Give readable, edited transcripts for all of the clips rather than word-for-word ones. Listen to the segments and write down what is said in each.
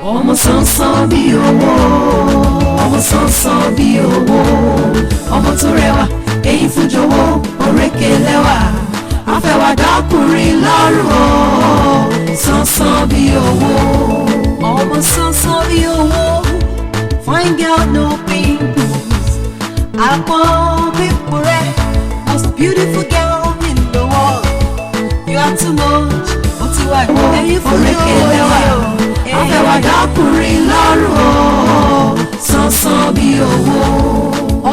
Ọmọ sánsán bí owó, ọmọ sánsán bí owó, ọmọ tó rẹwà, èyí fún jọ̀wọ́, òrékè lẹ́wà, àfẹwàdàkùnrin lọ́rùn o, sánsán bí owó. Ọmọ sánsán bí owó, fine girl, no pimples, àpọ̀n pípọ̀ rẹ̀, most beautiful girl in the world. You are too much, ó ti wà ní ẹ̀yìn fún òrékè lẹ́wà, àfẹwàdàkùnrin lọ́rùn o, sánsán bí owó.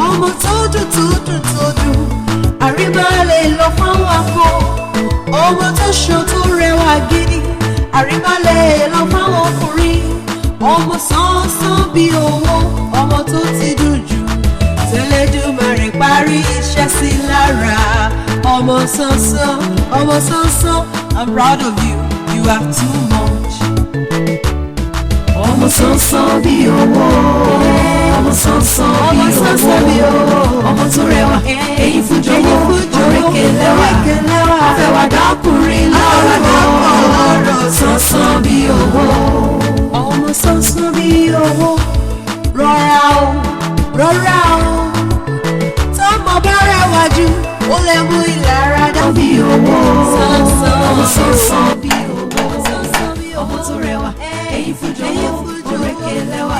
Ọmọ tó dùn, tó dùn, tó dùn, àríbá lè lọ fáwọn akọ. Ọmọ tó ṣan, tó rẹwà gidi, àríbá lè lọ fáwọn ọkùnrin. Ọmọ sánsán bí owó, ọmọ tó ti dùn jù, tẹlẹdùmarè parí iṣẹ́ sí lára. Ọmọ sánsán, ọmọ sánsán, I'm proud of you, you are too much. Ọmọ sánsán bí owó, ọmọ sánsán bí owó, ọmọ tó rẹwà, èyí fún jọ̀wọ́, òrékè lẹ́wà, àfẹwàdàkùnrin lọ́rọ̀, sánsán bí owó. Ọmọ sánsán bí owó, rọra o, rọra o, tọmọ bá rẹwà jù, ó lè mú ìlara dá. Bí owó, ọmọ sánsán bí owó, ọmọ tó rẹwà, èyí fún jọ̀wọ́, òrékè lẹ́wà,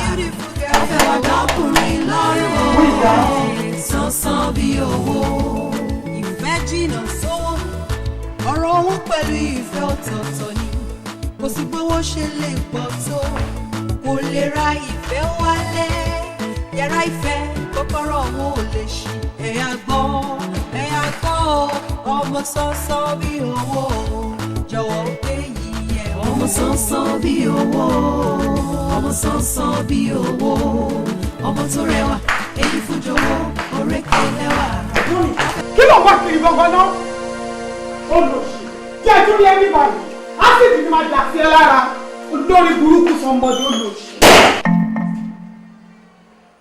àfẹwàdàkùnrin lọ́rọ̀, sánsán bí owó. Ìfẹ́ jìnnà sówó, ọ̀rọ̀ owó pẹ̀lú ìfẹ́ ọ̀tọ̀ọ̀tọ̀ ni. Kò sí gbówó ṣe lè pọ̀ tó, kò lè ra ìfẹ́ wálé. Yàrá ìfẹ́, kọ́kọ́rọ́ owó ò lè ṣí. Ẹ̀yà gbọ́, ẹ̀yà gbọ́ o, ọmọ sánsán bí owó, jọ̀wọ́ pé yìí ẹ̀. Ọmọ sánsán bí owó, ọmọ sánsán bí owó, ọmọ tó rẹwà, èyí fún jọ̀wọ́, òrékè lẹ́wà. Kí ló wá kiri gangan náà? Olùsì jẹ́ ìtúrí ẹni báyìí, acid ni máa dà sí ẹ lára, olórí burúkú somebody, olùsì.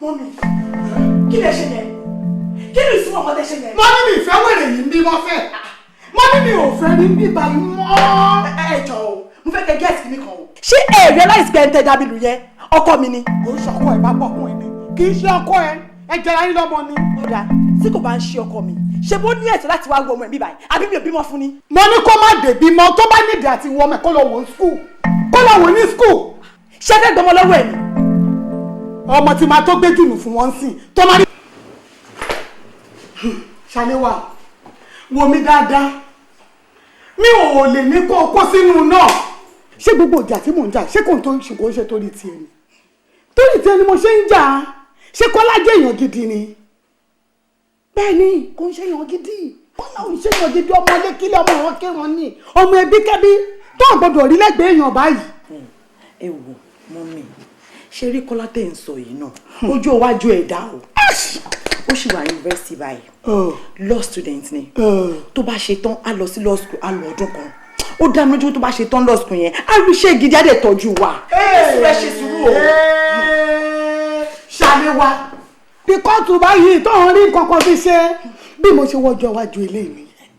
Mummy, kí lè ṣe yẹn? Kí ni ìsúnmọ́ ọmọdé ṣe yẹn? Mo ní mi ìfẹ́ wèrè yìí ń bí wọ́n fẹ́. Mo ní mi ò fẹ́ ní bíbá yìí mọ́. Ẹ jọ o, mo fẹ́ kẹ́ gẹ́ẹ̀sì mi kan o. Ṣé ẹ realize pé ẹ ń tẹ́ dábìlù yẹn, ọkọ mi ni? Kò ń ṣọkọ ẹ, bá bọ̀ fún ẹ ni, kì í ṣe ọkọ ẹ, ẹ jẹra yín lọ́mọ ni. Ó dáa, tí kò bá ń ṣe ọkọ mi, ṣe bó ní ẹ̀tọ́ láti wá wo ọmọ ẹ̀ bí báyìí? Àbí mi ò bímọ fún ni? Mo ní kó má dèbí mọ́. Tó bá nídìí àti wọ ọmọ ẹ, kó lọ wò ó school, kó lọ wò ó ní school. Ṣé fẹ́ gbọmọ lọ́wọ́ ẹ̀ ni? Ọmọ tí máa tó gbé jùnù fún wọn sìn tó máa rí. Ṣàléwà, wo mi dáadáa, mi ò lè ní kó o kó sínú náà. Ṣé gbogbo ìjà tí mò ń jà, ṣé kò tó ṣe, kò ń ṣe torí tiẹ̀ ni? Torí tiẹ̀ ni mo ṣe ń jà. Ṣé Kọ́lá jẹ́ èèyàn gidi ni? Bẹ́ẹ̀ ni, kò ń ṣe èèyàn gidi. Kọ́lá ò ń ṣe èèyàn gidi. Ọmọ lékílẹ̀, ọmọ ìran kéran ni, ọmọ ẹbí kẹ́bí tó ò gbọdọ̀ rí lẹ́gbẹ̀ẹ́ èèyàn báyìí. Ẹ wò, mummy, ṣe rí Kọ́lá tẹ̀ ń sọ yìí náà, ojú iwájú ẹ̀ dá o. Ó sì wà yunifásitì báyìí, law student ni. Tó bá ṣe tán, á lọ sí law school, á lọ ọdún kan. Ó dá mi lójú, tó bá ṣe tán law school yẹn, á rí iṣẹ́ gidi, á dẹ̀ tọ́jú wa. Ẹ ṣe sùúrù o. Ṣàléwá, bí kóòtù báyìí tó ń rí kankan fi ṣe, bí mo ṣe wọjọ́ iwájú ilé nìyẹn,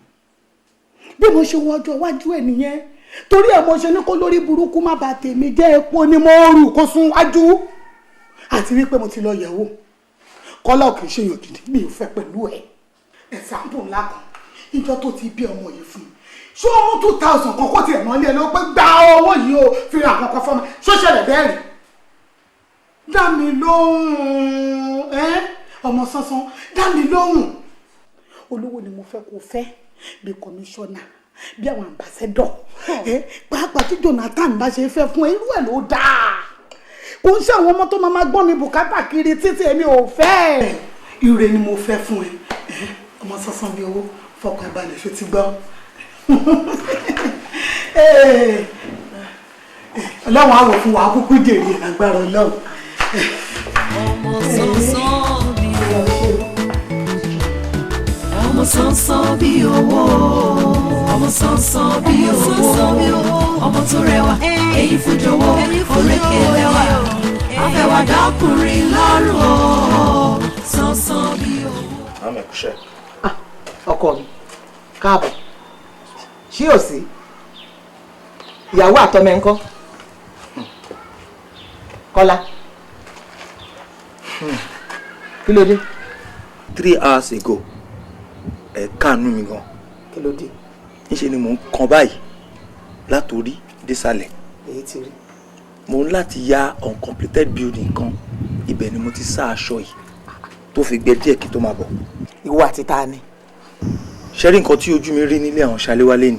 bí mo ṣe wọjọ́ iwájú ẹ̀ nìyẹn. Torí ẹ̀ mo ṣe ní kó lórí burúkú má bà tèmi jẹ́. Epo ni mo rù kó sún wájú, àti wípé mo ti lọ yẹ̀wò, Kọ́lá ò kì í ṣe èèyàn gidi, mi ò fẹ́ pẹ̀lú ẹ̀. Ẹ̀sàmpù ńlá kan, ìjọ tó ti bí ọmọ yìí fún mi, ṣé ó mú 2,000 kan kó tiẹ̀ mọ́lé ẹ ló pé gba owó yìí o, fi ra àkọ́kọ́ fọ́mọ? Ṣó ṣẹlẹ̀ bẹ́ẹ̀ rí? Dá mi lóhùn ẹ́, ọmọ sánsán, dá mi lóhùn. Olówó ni mo fẹ́ kó fẹ́, bí kọmíṣánná, bí àwọn ambassador ẹ, pàápàá tí Jonathan bá ṣe fẹ́ fún ẹ, irú ẹ̀ ló dáa. Kò ń ṣe àwọn ọmọ tó máa gbọ́n mi bùkátà kiri títí, èmi ò fẹ́. Ire ni mo fẹ́ fún ẹ, ọmọ sánsán bí owó. Fọkàn ẹ balẹ̀, ṣe ti gbọ́? Ọlọ́run á wọ̀ fún wa, kúkú jèrè ẹ̀ lágbára Ọlọ́run. Ọmọ sánsán bí owó, ọmọ sánsán bí owó, ọmọ sánsán bí owó, ọmọ tó rẹwà, èyí fún jọ̀wọ́, òrékè lẹ́wà, àfẹwàdàkùnrin lọ́rùn o, sánsán bí owó. Àmì ẹ̀kúṣẹ́. Ọkọ mi, káàbọ̀. Ṣé ò sí? Ìyàwó àtọmọ ẹ ńkọ́? Kọ́lá, kí ló dé? 3 hours ago, ẹ káàánú mi gan. Kí ló dé? Níṣe ni mò ń kan báyìí látòrí désàlẹ̀. Èyí ti rí. Mo ń láti ya uncompleted building kan, ibẹ̀ ni mo ti sá aṣọ yìí tó fi gbẹ díẹ̀ kí tó máa bọ̀. Ìwọ àti ta ni? Ṣé rí nǹkan tí ojú mi rí nílé àwọn Ṣaléwálé ni,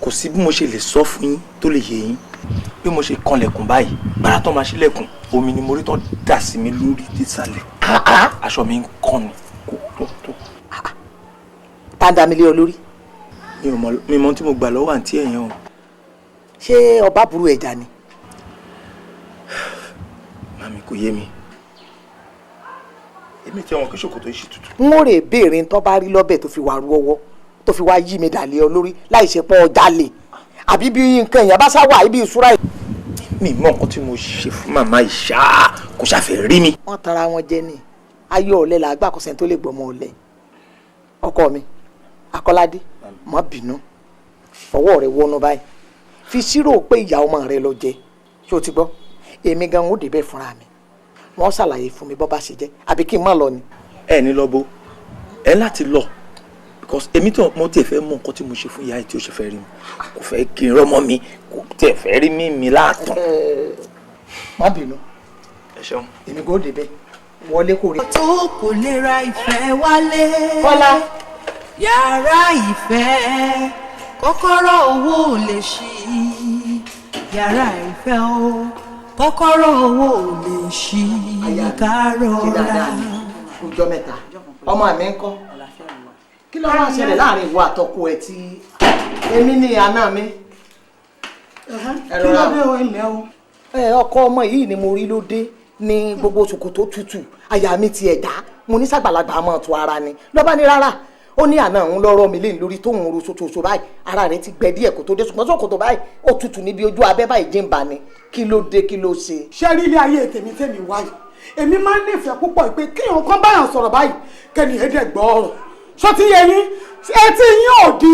kò sí bí mo ṣe lè sọ fún yín tó lè yé yín. Bí mo ṣe kanlẹ̀kùn báyìí, gbàrà tó máa ṣílẹ̀kùn, omi ni mo rí tó dà sí mi lórí désàlẹ̀. Aṣọ mi ń kàn ní kó tó tó. Tá a dá mi lé ọ lórí? Mi ò mọ, mi mọ tí mo gbà lọ́wọ́ àǹtí ẹ̀yàn o. Ṣé ọba burú ẹja ni? Màmí, kò yé mi. Èmi tí wọn kí ṣòkòtò yìí ṣì tutù. N ó rè béèrè tó bá rí lọ́bẹ̀ tó fi wà rú ọwọ́ tó fi wá yí mi dàlẹ́ ọ lórí láì ṣe pọ́ ọjà lè àbí bí nǹkan èèyàn bá sá wà ibi ìṣúra. Mi mọ nǹkan tí mo ṣe fún màmá yìí ṣáá, kò ṣàfẹ́ rí mi. Wọ́n tara wọn jẹ ní ayé ọ̀lẹ là á gbà kọsẹ̀ tó lè gbọ́mọ ọ̀lẹ. Ọkọ mi Akọ́ládé, má bínú, fọwọ́ rẹ wọnú báyìí, fi ṣírò pé ìyá ọmọ rẹ lọ jẹ. Ṣé o ti gbọ́? Èmi gan ó débẹ̀ fúnra mi, wọ́n ṣàlàyé fún mi bọ́ bá ṣe jẹ́, àbí kí n má lọ ni? Ẹ ní lọ bó ẹ láti lọ, because èmi tí mo tiẹ̀ fẹ́ mọ nǹkan tí mo ṣe fún ìyá ẹ̀ tí ó ṣe fẹ́ rí mi, kò fẹ́ kí n rọ́mọ mi, kò tiẹ̀ fẹ́ rí mi láàtàn. Má bínú. Ẹ ṣeun. Èmi kò débẹ̀, wọlé kò rí. Tó kò lè ra ìfẹ́ wálé. Kọ́lá. Yàrá ìfẹ́, kọ́kọ́rọ́ owó ò lè ṣí. Yàrá ìfẹ́ o, kọ́kọ́rọ́ owó ò lè ṣí. Kárọ̀ọ́ra. Ọjọ́ mẹ́ta, ọmọ mi ń kọ́. Kí ló wá ṣẹlẹ̀ láàrin ìwọ àtọkọ ẹ̀ tí èmi ní àná mi? Kí ló dé o, ilẹ̀ o? Ẹ ọkọ ọmọ yìí ni mo rí ló dé ní gbogbo ṣòkòtò tutù, àyà mi ti ẹ̀dá. Mo ní sàgbàlagbà máa tu ara ni, lọ́ba ní rárá, ó ní àná òun lọ́rọ́ mi lé lórí tóun ro ṣoṣoṣo báyìí, ara rẹ̀ ti gbẹ díẹ̀ kó tó dé, ṣùgbọ́n ṣòkòtò báyìí ó tutù níbi ojú abẹ́ báyìí, jẹ́ǹbà ni. Kí ló dé? Kí ló ṣe? Ṣé rí ilé ayé tèmi tèmi wáyé, èmi máa ń nífẹ̀ẹ́ púpọ̀ pé kíyàn kan báyàn sọ̀rọ̀ báyìí kẹ́ni ẹ̀dẹ̀ gbọ́ ọ̀rọ̀. Ṣó ti yẹ yín? Etí yín ò di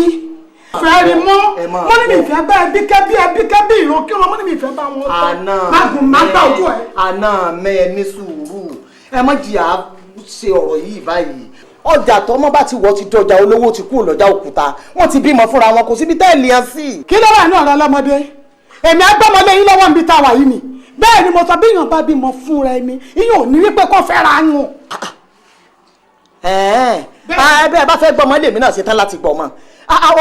fẹ́ rí mọ́. Mo ní mi ìfẹ́ bá ẹbí kẹ́bí, ẹbí kẹ́bí, ìran kí wọn, mo ní mi ìfẹ́ bá wọn Àná má gùn má gbà ojú ẹ. Àná mẹ́, ẹ ní sùúrù, ẹ má jìyà ṣe ọ̀rọ̀ yìí báyìí. Ọjà tọmọ bá ti wọ ti dọjà olówó, ti kúrò lọ́jà òkúta, wọ́n ti bímọ fúnra wọn, kò síbi tẹ́ ẹ̀ lè hàn sí. Kí ló wà ní ọ̀rọ̀ ọlọ́mọdé? Èmi agbọ́mọlé yín lọ́wọ́ níbi tá a wà yìí ni. Bẹ́ẹ̀ ni mo sọ, bí èèyàn bá bímọ fúnra ẹni, ìyẹn ò ní wípé kó fẹ́ra yàn. Ẹ̀ẹ́n, bẹ́ẹ̀ bá fẹ́ gbọ́mọ lèmi náà ṣetán láti gbọ́mọ.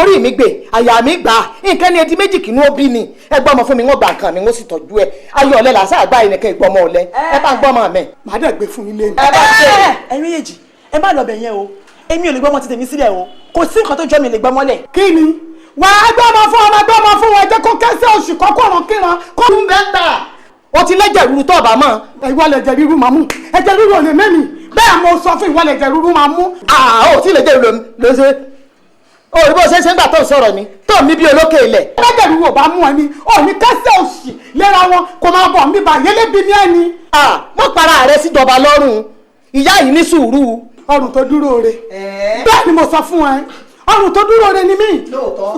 Orí mi gbé, àyà mi gbà, nǹkan ní etí méjì kìíní ó bí ni. Ẹ gbọ́mọ fún mi, wọ́n gba nǹkan mi, wọ́n sì tọ́jú ẹ. Ayé ọ̀lẹ làṣà àgbà yìí nìkan ìgbọ́mọ ọ̀lẹ. Ẹ bá ń gbọ́mọ mi. Màá dẹ̀ gbé fún yín lé ní. Ẹ bá ṣe. Ẹ̀yin méjèèjì, ẹ má lọ bẹ̀ yẹn o. Èmi ò lè gbọ́mọ ti tèmi sílẹ̀ o, kò sí nǹkan tó jọ mi lè gbọ́mọ lẹ̀. Kí ni wà á gbọ́mọ fún ọmọ, gbọ́mọ fún wọn, jẹ́ kó kẹ́sẹ̀ oṣù kọ́kọ́rọ̀ kíran kó. Tún bẹ́ẹ̀ tà, o ti lẹ́jẹ̀ rúru tó ọ̀bà mọ́. Ìwọ lẹ̀jẹ̀ ríru máa mú, ẹ̀jẹ̀ ríru ò lè mẹ́mi. Bẹ́ẹ̀ mo sọ fún, ìwọ lẹ̀jẹ̀ ríru máa mú. Àá, ò tí lẹ́jẹ̀ rúru ló ṣe o rí bó ṣe ń ṣe ń gbà tó ń sọ̀rọ̀ ni tó mi bí olókè ilẹ̀. Lẹ́jẹ̀ ríru ò bá mú ẹni ò ní kẹ́sẹ̀ òṣì léra wọn kò máa bọ̀ mí bá yẹlé bí ní ẹni. Mọ́ para rẹ síjọba lọ́rùn, ìyá yìí ní sùúrù. Ọrùn tó dúró re, bẹ́ẹ̀ ni mo sọ fún ẹ, ọrùn tó dúró re ni mí.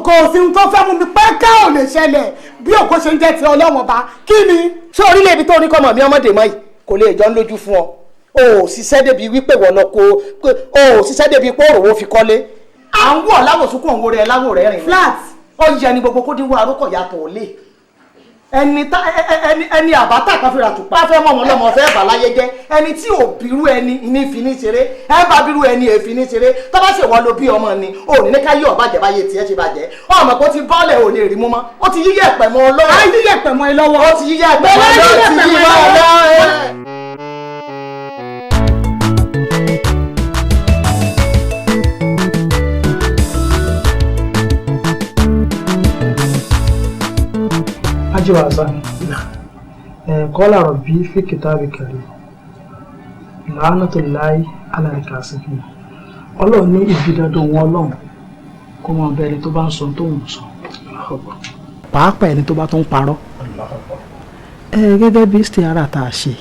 Kò sí ohun tó fẹ́ mú mi pẹ́ẹ́kẹ́ ò lè ṣẹlẹ̀ bí òkú ṣe ń jẹ́ ti Ọlọ́wọ́n ba. Kí ni? Ṣé orílẹ̀ ibi tó ní kọ́mọ mi ọmọdé mọ́ yìí kò lè jọ ń lójú fún ọ? O ò ṣiṣẹ́ débi wípé wọ́n lọ kó o ò ṣiṣẹ́ débi pé òròwó fi kọ́lé. À ń wọ̀ láwòsúnkún òun rẹ̀ láwò rẹ̀ rìn. Flat. Ó yẹ ni gbogbo kó dínwó arókọ̀ yàtọ̀ lé ẹni tá ẹni àbátà kan fi ra tùpá fẹ́ mọ̀ wọn lọ́mọ fẹ́ bà láyé jẹ́. Ẹni tí ò bírú ẹni ní fi ní ṣeré, ẹ bá bírú ẹni èfi ní ṣeré. Tó bá ṣe wọ́n ló bí ọmọ ni ò ní ní ká yí ọ̀bàjẹ́ báyé tiẹ̀ ṣe bàjẹ́. Ọmọ kò ti bọ́ọ̀lẹ̀ ò lè rí mú mọ́, ó ti yíyẹ pẹ̀ mọ́ ọ lọ́wọ́. Á yíyẹ pẹ̀ mọ́ ẹ lọ́wọ́. Ó ti yíyẹ pẹ̀ mọ́ ẹ lọ́wọ́, ó ti yí mọ́ ọ lọ́wọ́. Haji Hasan, qala rabbi fi kitabi karim, la'anatullahi ala al-kasibin. Ọlọ́run ní ibi dandan wọn, Ọlọ́run kó máa bẹ ẹni tó bá ń sọ tó ń sọ, pàápàá ẹni tó bá tó ń parọ́. Gẹ́gẹ́ bí istikhara tá a ṣe,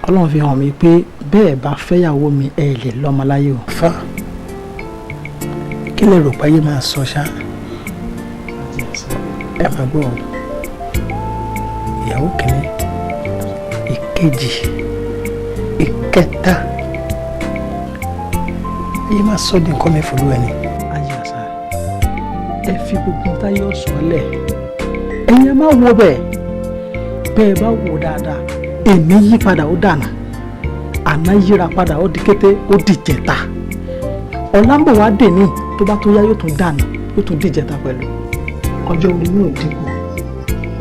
Ọlọ́run fi hàn mí pé bẹ́ẹ̀ bá fẹ́yàwó mi, ẹ lè lọ́mọ láyé o. Fa kí lè rò páyé máa sọ ṣá? Ẹ máa gbọ́ ọ, ìyàwó kìíní Ìkejì, ìkẹta, èyí máa sọ di nǹkan mi fòlú ẹni. Ayé àṣà, ẹ fi gbogbo táyé ọ̀sán lẹ̀, ẹ̀yin ẹ má wo bẹ́ẹ̀. Bẹ́ẹ̀ bá wò dáadáa, èmi yí padà ó dànà, àná yíra padà ó di kété, ó di jẹta. Ọ̀la ń bọ̀ wá dè ní, tó bá tó yá yóò tún dànà, yóò tún di jẹta pẹ̀lú. Ọjọ́ orí yóò dínkù,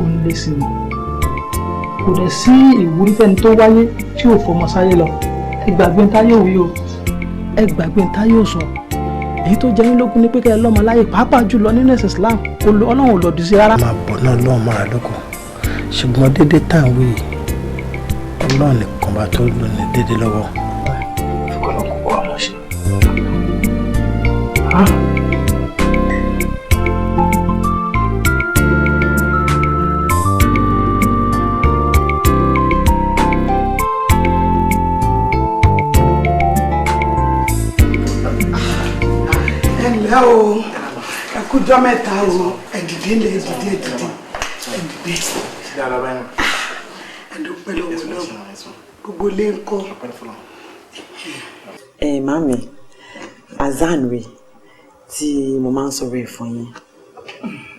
ó ń lé sí i. Kò dẹ̀ sí ìwúrí fẹ́ni tó wáyé tí ò fọmọ sáyé lọ. Ẹ gbàgbé táyé òwe o, ẹ gbàgbé táyé òsọ. Èyí tó jẹ yín lógún ni pé kẹ́ ẹ lọ́mọ láyé, pàápàá jùlọ nínú ẹ̀sìn Islam, kò lọ Ọlọ́run ò lòdì sí rárá. Máa bọ̀ náà lọ́wọ́ mọ́ra lóko, ṣùgbọ́n déédéé tá à ń wí Ọlọ́run nìkan bá tó lò ní déédéé lọ́wọ́. Ìkọlọ́kọ̀ kọ́ àwọn ṣe. Ẹ ǹlẹ́ o, ẹ kújọ́ mẹ́ta o, ẹ dìde lẹ, ẹ dìde, ẹ dìde, ẹ dìde. Ẹ dúpẹ́ lọ́wọ́ náà, gbogbo ilé ń kọ́. Ẹ màmí, Azan rè tí mo máa ń sọ̀rọ̀ ẹ̀ fún yín,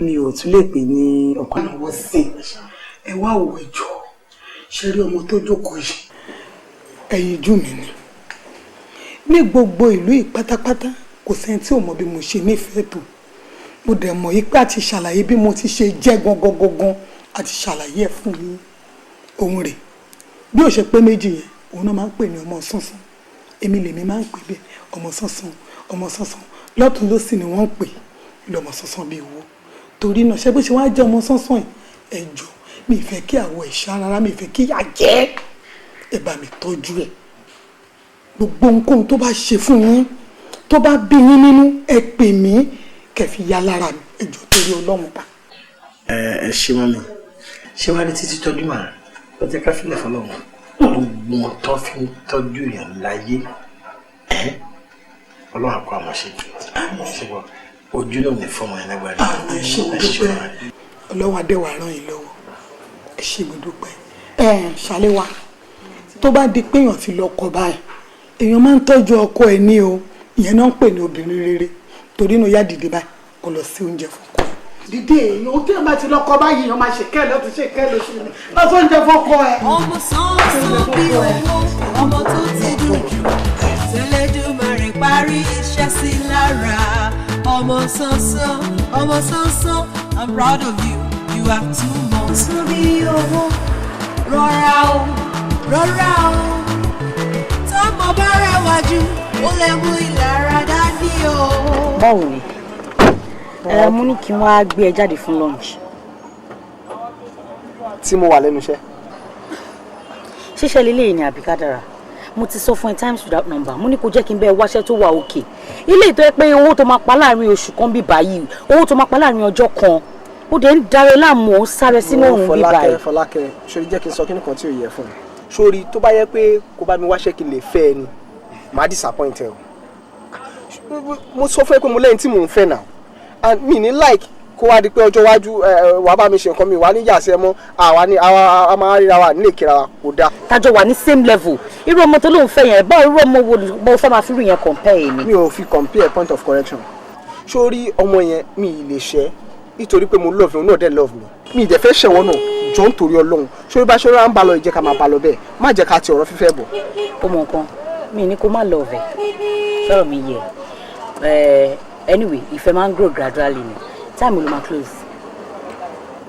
mi ò tún lè pè ní ọkọ. Àwọn sìn ẹ wá wò, ẹjọ́ ṣe rí ọmọ tó jókòó yìí, ẹ̀yìn jù mí ni. Ní gbogbo ìlú yìí pátápátá, kò sẹ́ni tí ò mọ̀ bí mo ṣe nífẹ̀ẹ́ tó. Mo dẹ̀ mọ̀ yí pé àti ṣàlàyé bí mo ti ṣe jẹ́ gangan gangan, àti ṣàlàyé ẹ̀ fún yín. Òun rè bí ó ṣe pé méjì yẹn, òun náà máa ń pè ní ọmọ sánsán. Èmi lèmi máa ń pè bẹ́ẹ̀, ọmọ sánsán, ọmọ sánsán. Lọ́tún lósì ni wọ́n ń pè lọ́mọ sánsán bíi owó. Torí náà, ṣé bó ṣe wá jẹ́ ọmọ sánsán yìí, ẹ jọ̀ọ́, mi ì fẹ́ kí àwọ̀ ẹ̀ṣá rárá, mi ì fẹ́ kí ìyà jẹ ẹ, bá mi tọ́jú ẹ̀. Gbogbo ohunkóhun tó bá ṣe fún yín, tó bá bí yín nínú, ẹ pè mí kẹ́ fi ya lára mi. Ẹ jọ̀ọ́, torí Ọlọ́run pa. Ẹ ṣe mọ́ mi, ṣé wàá rí títí tọ́jú màá ó jẹ́ ká fílẹ̀ fọlọ́run. Gbogbo tó fi ń tọ́jú èèyàn láyé, Ọlọ́run àkọ́ àmọ́ ṣe ṣùgbọ́n ojú náà ní fọmọ yẹn lágbára. Ẹ ṣé mo dúpẹ́, Ọlọ́run adéwà ràn yín lọ́wọ́. Ẹ ṣé mo dúpẹ́. Ẹ ṣàléwà, tó bá di pé èèyàn ti lọ kọ báyìí, èèyàn máa ń tọ́jú ọkọ ẹ̀ ní o. Ìyẹn náà ń pè ní obìnrin rere. Torí inú yá dìde báyìí, kó lọ sí oúnjẹ fọkọ ẹ. Dídé èèyàn tí wọn bá ti lọkọ báyìí, èèyàn máa ṣe kẹ́ lọ́tún, ṣe kẹ́ lọ́sùn ni lọ́sọ̀ oúnjẹ fọkọ ẹ. Ọmọ sánsán bí owó, ọmọ tó ti dùn jù, tẹlẹdùmarè parí iṣẹ́ sí lára. Ọmọ sánsán, ọmọ sánsán, I'm proud of you, you are too much. Sánsán bí owó, rọra o, rọra o, tọmọ bá rẹwà jù, ó lè mú ìlara dání o. Báwo ni? Ẹ mo ní kí n wá gbé ẹ jáde fún lunch. Tí mo wà lẹ́nu iṣẹ́. Ṣíṣe lélẹ́yìn ni àbí kádàrà? Mo ti sọ fún ẹ times without number, mo ní kó jẹ́ kí n bẹ́ẹ̀ wáṣẹ́ tó wà òkè. Ilé ìtọ́ ẹ pé owó tó máa pa láàrin oṣù kan bí báyìí, owó tó máa pa láàrin ọjọ́ kan, ó dẹ̀ ń darẹ láàmú, ó ń sáré sínú òrùn bí báyìí. Fọlákẹ́, Fọlákẹ́, ṣorí jẹ́ kí n sọ kíní kan tí ò yẹ fún mi. Sórí tó bá yẹ pé kó bá mi wáṣẹ́ kí n lè fẹ́ ẹ ni, màá disappoint ẹ o. Mo sọ fún ẹ pé mo lẹ́yìn tí mò ń fẹ́ náà, and mi ní like kó wá di pé ọjọ́ iwájú wàá bá mi ṣe nǹkan mi wàá ní yàsẹ́ mọ́, àwa ní a máa ríra wa nílé kíra wa, kò dáa. Tájọ wà ní same level, irú ọmọ tó lóun fẹ́ yẹn, báwo irú ọmọ wo mo fẹ́ máa fi irú yẹn compare ni? Mi ò fi compare, point of correction. Sórí ọmọ yẹn, mi ì lè ṣẹ́ nítorí pé mo love òun náà dẹ̀ love mi. Mi ì dẹ̀ fẹ́ ṣẹ̀wọ̀n náà, jọ ń torí Ọlọ́run. Sórí bá ṣọ́ra ń bá lọ, ìjẹ́ ká máa bá lọ bẹ́ẹ̀, má jẹ́ ká ti ọ̀rọ̀ fífẹ́ bọ̀. Ó mọ nǹkan, mi ní kó má love ẹ̀, sọ̀rọ̀ mi yẹ ẹ. Anyway, ìfẹ́ máa ń grow gradually ni. Time ló máa close?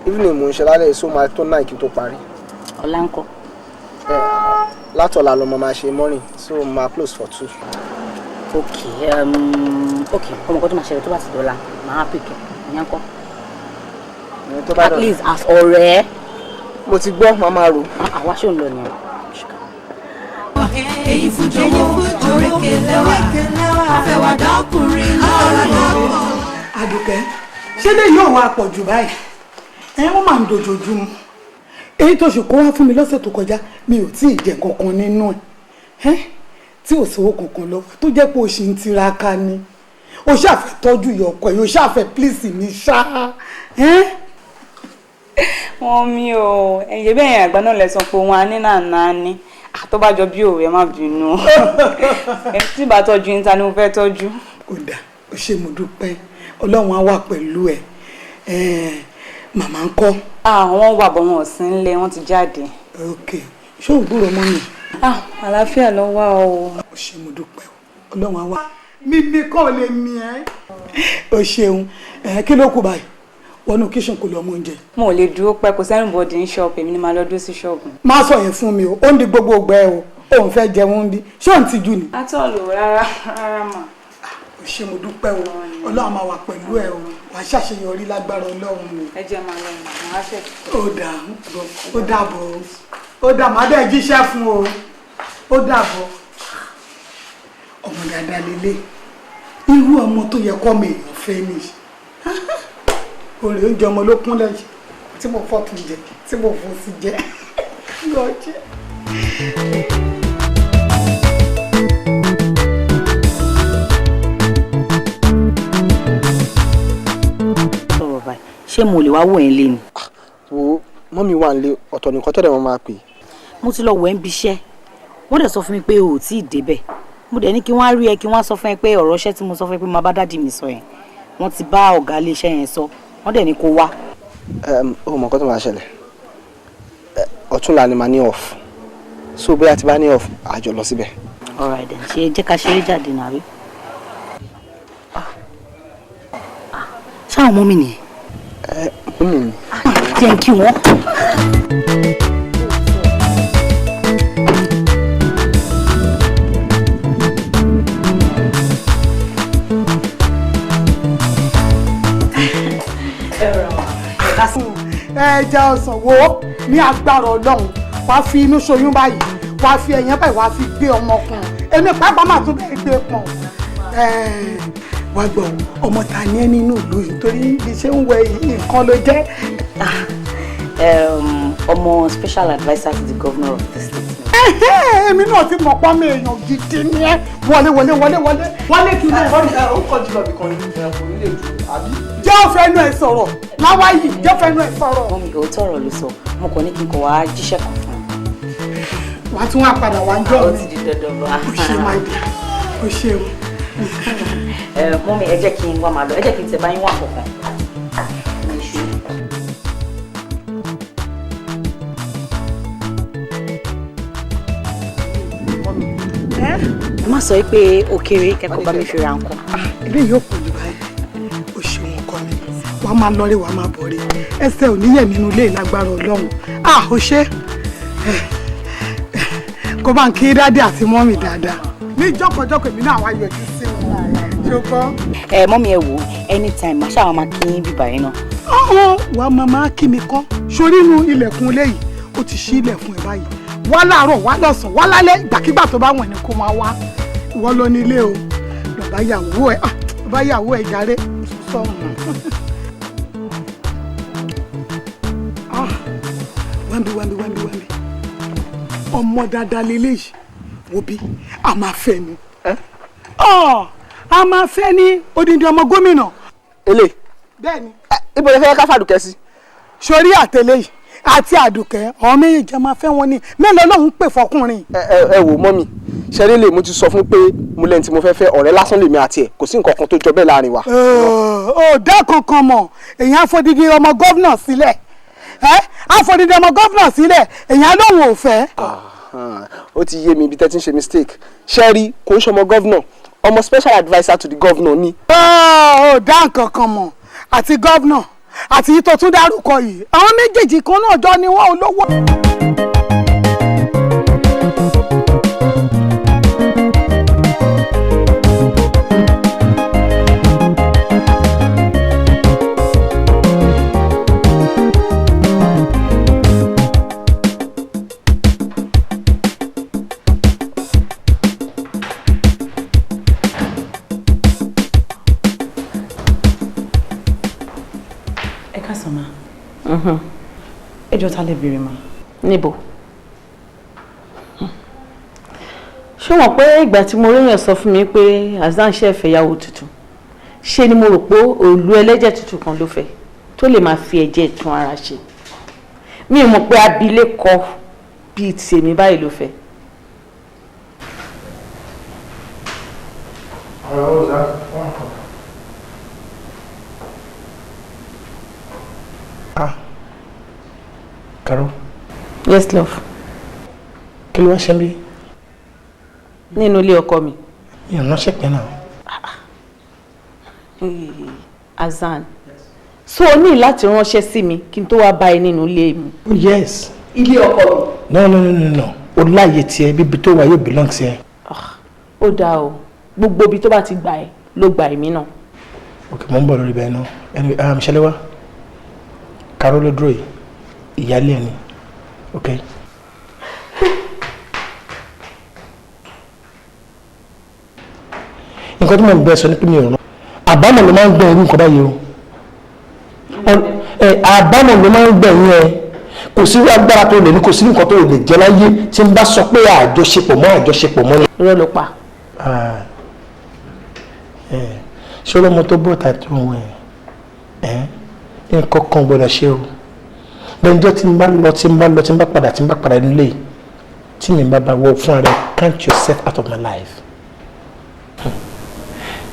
Evening mo ń ṣe lálẹ́, so máa tó 9 kí n tó parí. Ọ̀la ńkọ́? Látọ̀la ló máa ṣe morning, so máa close for 2. Ok, ok, ọmọ kan tó máa ṣẹlẹ̀, tó bá ti dọ̀la, máa pick ẹ̀, ìyẹn ńkọ́? Tó bá At least as ọ̀rẹ́. Mo ti gbọ́, màá máa rò. Àwa ṣò ń lọ ni. Èyí fún jọ̀wọ́, òrékè lẹ́wà, àfẹwàdọ́kùnrin lọ́rùn. Àdùkẹ́, ṣé lè yóò wá pọ̀ jù báyìí? Ẹ wọ́n máa ń dojoojúmọ́. Èyí tó ṣe kó wá fún mi lọ́sẹ̀ tó kọjá, mi ò tí ì jẹ kankan nínú ẹ̀, tí ò sówó kankan lọ́wọ́, tó jẹ́ pé o ṣì ń tiraka ni. O ṣàfẹ́ tọ́jú ìyá ọkọ ẹ̀, o ṣàfẹ́ pílíìsì mi ṣá. Wọ́n mi ò ẹ̀yẹ bẹ́ẹ̀ àgbà náà lẹ sọ pé wọn á ní nàná ní tó bá jọ bí òwe, má bínú. Tí bá tọ́jú yín, ta ni mo fẹ́ tọ́jú? Ó dà, ó ṣe, mo dúpẹ́. Ọlọ́run á wà pẹ̀lú ẹ. Màmá ń kọ́? Àwọn wà bọ̀, wọn ò sí nílé, wọ́n ti jáde. Ok, ṣé ò gbúrò mọ́ mi? Àlàáfíà ló wà o. Ó ṣe, mo dúpẹ́ o. Ọlọ́run á wà. Mímí kọ́ lè mí ẹ́. O ṣeun. Kí ló kù báyìí? Wọnú kitchen, kò lọ mú oúnjẹ. Mo ò lè dúró pẹ́, kò sí anybody ní ṣọ́ọ̀bù, èmi ni màá lọ dúró sí ṣọ́ọ̀bù. Má sọ yẹn fún mi o. Ó ń di gbogbo ọgbẹ o, òun fẹ́ jẹun bí? Ṣé òun ti jù ni? Atọ́lù, rárá rárá mà. O ṣe, mo dúpẹ́ o. Ọlọ́run máa wà pẹ̀lú ẹ o. Wàá ṣàṣeyọrí lágbára Ọlọ́run o. Ẹ jẹ́ máa lọ, màá ṣe. Ó dà, ó dàbọ̀, ó dà, má dẹ̀ jíṣẹ́ fún o. Ó dàbọ̀. Ọmọ dáadáa lélẹ̀, irú ọmọ tó yẹ kọ́ mi èèyàn fẹ́ nìyí. Orí oúnjẹ ọmọ ló kúnlẹ̀ yìí tí mo fọ́ tún jẹ, tí mo fọ́ sí jẹ lọ jẹ. Sọ̀rọ̀ báyìí, ṣé mo lè wá wò ẹ́ lé ni? Wo, mummy wà nílé, ọ̀tọ̀ nìkan tó dẹ̀ wọ́n máa pè. Mo ti lọ wẹ̀ ń biṣẹ́, wọ́n dẹ̀ sọ fún mi pé o ò tí ì débẹ̀. Mo dẹ̀ ní kí wọ́n á rí ẹ, kí wọ́n á sọ fún ẹ pé ọ̀rọ̀ iṣẹ́ tí mo sọ fún ẹ pé máa bá daddy mi sọ yẹn, wọ́n ti bá ọ̀gá ilé iṣẹ́ yẹn sọ, wọ́n dẹ̀ ní kó wá. Ó mọ nǹkan tó máa ṣẹlẹ̀. Ọ̀túnla ni màá ní off, so bóyá tí bá ní off, a jọ lọ síbẹ̀. Alright then, ṣe jẹ́ ká ṣeré jáde náà rí. Ṣáwọn mummy nìyẹn? Ẹ, mummy mi. Jẹ́ kí wọ́n. Ẹja ọsàn wo ní agbára Ọlọ́run, wàá fi inú ṣoyún báyìí, wàá fi ẹ̀yán báyìí, wàá fi gbé ọmọkùnrin. Èmi pàápàá máa tún bẹ́ẹ̀ gbé pọ̀n. Wàá gbọ́, ọmọ ta ni ẹ nínú ìlú yìí? Torí bí ṣe ń wẹ yìí, nǹkan ló jẹ́. Ọmọ special adviser to the governor of the state. Èmi náà ti mọ̀ pọ́n mi, èèyàn gidi ni ẹ. Wọlé, wọlé, wọlé, wọlé, wọlé, kí n lè. Ó kọjú lọ bìkan ní kò ní lè dúró, àbí? Jẹ́ òfẹ́ inú ẹ̀ sọ̀rọ̀ láwáyé, jẹ́ òfẹ́ inú ẹ̀ sọ̀rọ̀. Mummy, òótọ́ ọ̀rọ̀ ló sọ. Mo kàn ní kí n kọ̀ wá jíṣẹ́ kan fún un. Wàá tún wá padà wá ń jọ Ó mi. ti di dandan bá. O ṣe, máa dì, o ṣeun. Mummy, ẹ jẹ́ kí n wá máa lọ, ẹ jẹ́ kí n tẹ̀ bá yín wá kankan. Ẹ má sọ pé ó kéré, kẹ́kọ̀ọ́ bá mi fi ra nǹkan. Ilé yóò pọ̀ jù báyìí. O ṣeun ọkọ mi. Wàá máa lọ rí, wàá máa bọ̀ rí. Ẹsẹ̀ ò níyẹ̀ nínú ilé ìlágbára Ọlọ́run. Ah, o ṣe, kó bá ń kí daddy àti mummy dáadáa. Ní jọ́kọ̀jọ́kọ̀, èmi náà wá yọjú sí wọn, ṣùgbọ́n. Ẹ mummy, ẹ wò, anytime màá ṣáà máa kí yín bíbá yín náà. Ọ̀hún, wàá máa kí mi kọ́ sórí inú ilẹ̀kùn ilé yìí. Ó ti ṣí ilẹ̀kùn ẹ̀ báyìí. Wá láàárọ̀, wá lọ́sàn-án, wá lálẹ́, ìgbàkigbà tó bá wọ̀n ni kó máa wá. Ìwọ ló ní ilé o. Lọ́ba yàwó ẹ̀, lọ́ba yàwó ẹ̀ jàre sọ̀hún. Wáńbí, wáńbí, wáńbí, wáńbí. Ọmọ dáadáa lélẹ́yìí. Wo bí a máa fẹ́ ni, a máa fẹ́ ní odindi ọmọ gómìnà. Ele. Bẹ́ẹ̀ni. Ibo lè fẹ́ ká fàdùkẹ́ sí? Sórí àtẹlẹ yìí àti àdùkẹ́, ọmọ méjèèjì máa fẹ́ wọn ni. Mélòó lòun pè fọkùnrin? Ẹ ẹ wò mummy, ṣeré lè mo ti sọ fún pé mo lẹ́ni tí mo fẹ́ fẹ́, ọ̀rẹ́ lásán lèmi àti ẹ̀, kò sí nǹkan kan tó jọ bẹ́ẹ̀ láàrin wa. Ó dá kankan mọ̀. Èèyàn àfọdídì ọmọ gómìnà sílẹ̀, ẹ àfọdídì ọmọ gómìnà sílẹ̀, èèyàn lòun ò fẹ́. Ó ti yé mi ibi tẹ́ ti ń ṣe mistake. Ṣẹ́rí, kò ń ṣọmọ governor, ọmọ special adviser to the governor ni. Ó dá nǹkan kan mọ̀. Àti governor àti yìí tó tún dárúkọ yìí, àwọn méjèèjì kan náà jọ ni wọ́n, olówó. Ẹ káàsán ma. Ẹ jọ̀ọ́, ta lẹ béèrè ma? Níbo? Ṣé wọ́n pé ìgbà tí mo ríyàn sọ fún mi pé Hasan ṣe fẹ́ yàwó tuntun, ṣe ni mo rò pé òòlù ẹlẹ́jẹ̀ tuntun kan ló fẹ́ tó lè máa fi ẹ̀jẹ̀ tún ara ṣe. Mi ò mọ̀ pé abilékọ bíi tèmi báyìí ló fẹ́. Ah, Caro. Yes, love. Kí ló wá ṣe ń bí? Nínú ilé ọkọ mi. Mi ò ránṣẹ́ pẹ́ náà. Azan, so o ní láti ránṣẹ́ sí mi kí n tó wá bá ẹ nínú ilé mi. Oh yes. Ilé ọkọ mi. No, no, no, no, no. O láàyè tiẹ̀, bíbi tó wà yóò belong sí ẹ. Ó dáa o, gbogbo ibi tó bá ti gbà ẹ́ ló gbà èmi náà. Ok, mo ń bọ̀ lórí bẹ́ẹ̀ náà. Anyway, Ṣẹlẹ́wá, Caro ló dúró yìí, ìyáálé ẹ ni. Ok. Nǹkan tí mo ń bẹ sọ ni pé mi ò rán. Àbámọ̀ ló máa ń gbẹ̀yìn irú nǹkan báyìí o. Àbámọ̀ ló máa ń gbẹ̀yìn ẹ. Kò sí agbára tó lè ní, kò sí nǹkan tó lè jẹ láyé tí n bá sọ pé àjọṣepọ̀ mọ́ àjọṣepọ̀ mọ́ ni. Irọ́ ló pa. Ṣé ọlọ́mọ tó bọ̀ tàbí tó ń wẹ̀ ẹ́ nǹkan kan gbọ́dọ̀ ṣe o. Lẹ́njọ́ tí n bá lọ tí n bá lọ tí n bá padà tí n bá padà nílé tí mi bá bá wọ fún ara ẹ, count yourself out of my life.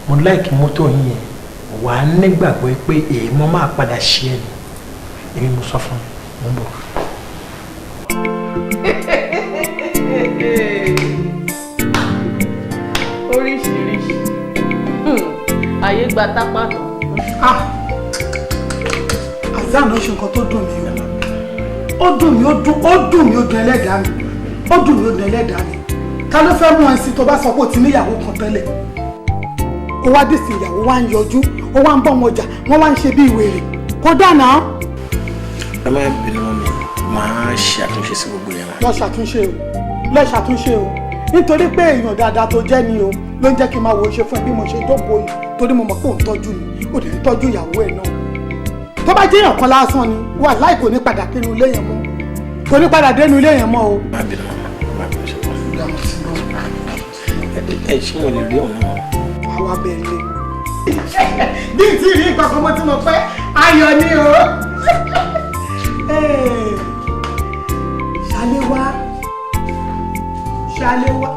Mo láìkí mọ́tò yín yẹn, wà á nígbàgbọ́ pé èèmọ́ máa padà ṣe ẹ ni. Èmi mo sọ fún un, mo ń bọ̀. Oríṣiríṣi ayé gba tápá tán. Azan ló ṣe nǹkan tó dùn mí o. Ó dùn mí, ó dùn, ó dùn mí, ó dùn ẹlẹ́dàá mi. Ó dùn mí, ó dùn ẹlẹ́dàá mi. Ta ló fẹ́ mú ẹ sí tó bá sọ pé o ti níyàwó kan tẹ́lẹ̀? Ó wá dìsìn ìyàwó wá ń yọjú, ó wá ń bọ́ wọn jà, wọ́n wá ń ṣe bí ìwèrè. Kó dáná. Ẹ má bínú mọ́ mi, màá ṣe àtúnṣe sí gbogbo yẹn. Lọ ṣàtúnṣe o, lọ ṣàtúnṣe o. Nítorí pé èèyàn dáadáa tó jẹ́ ni o, ló ń jẹ́ kí n máa wo ṣe fún ẹ bí mo ṣe dóko yìí, torí mo mọ̀ pé òun tọ́jú mi, ó dẹ̀ ń tọ́jú ìyàwó ẹ̀ náà. Tó bá jẹ́ èèyàn kan lásán ni, wà láì kò ní padà dénú ilé yẹn mọ́. Kò ní padà dénú ilé yẹn mọ́ o. Má bínú mọ́, má bínú ṣe wọ́n. Ẹ ṣé mo lè rí ọ̀nà mọ́? Àwa bẹ̀rẹ̀ lé. Bí n tí rí nǹkan kan mo ti mọ̀ pé ayọ̀ ni o. Ṣaléwá, Ṣaléwá.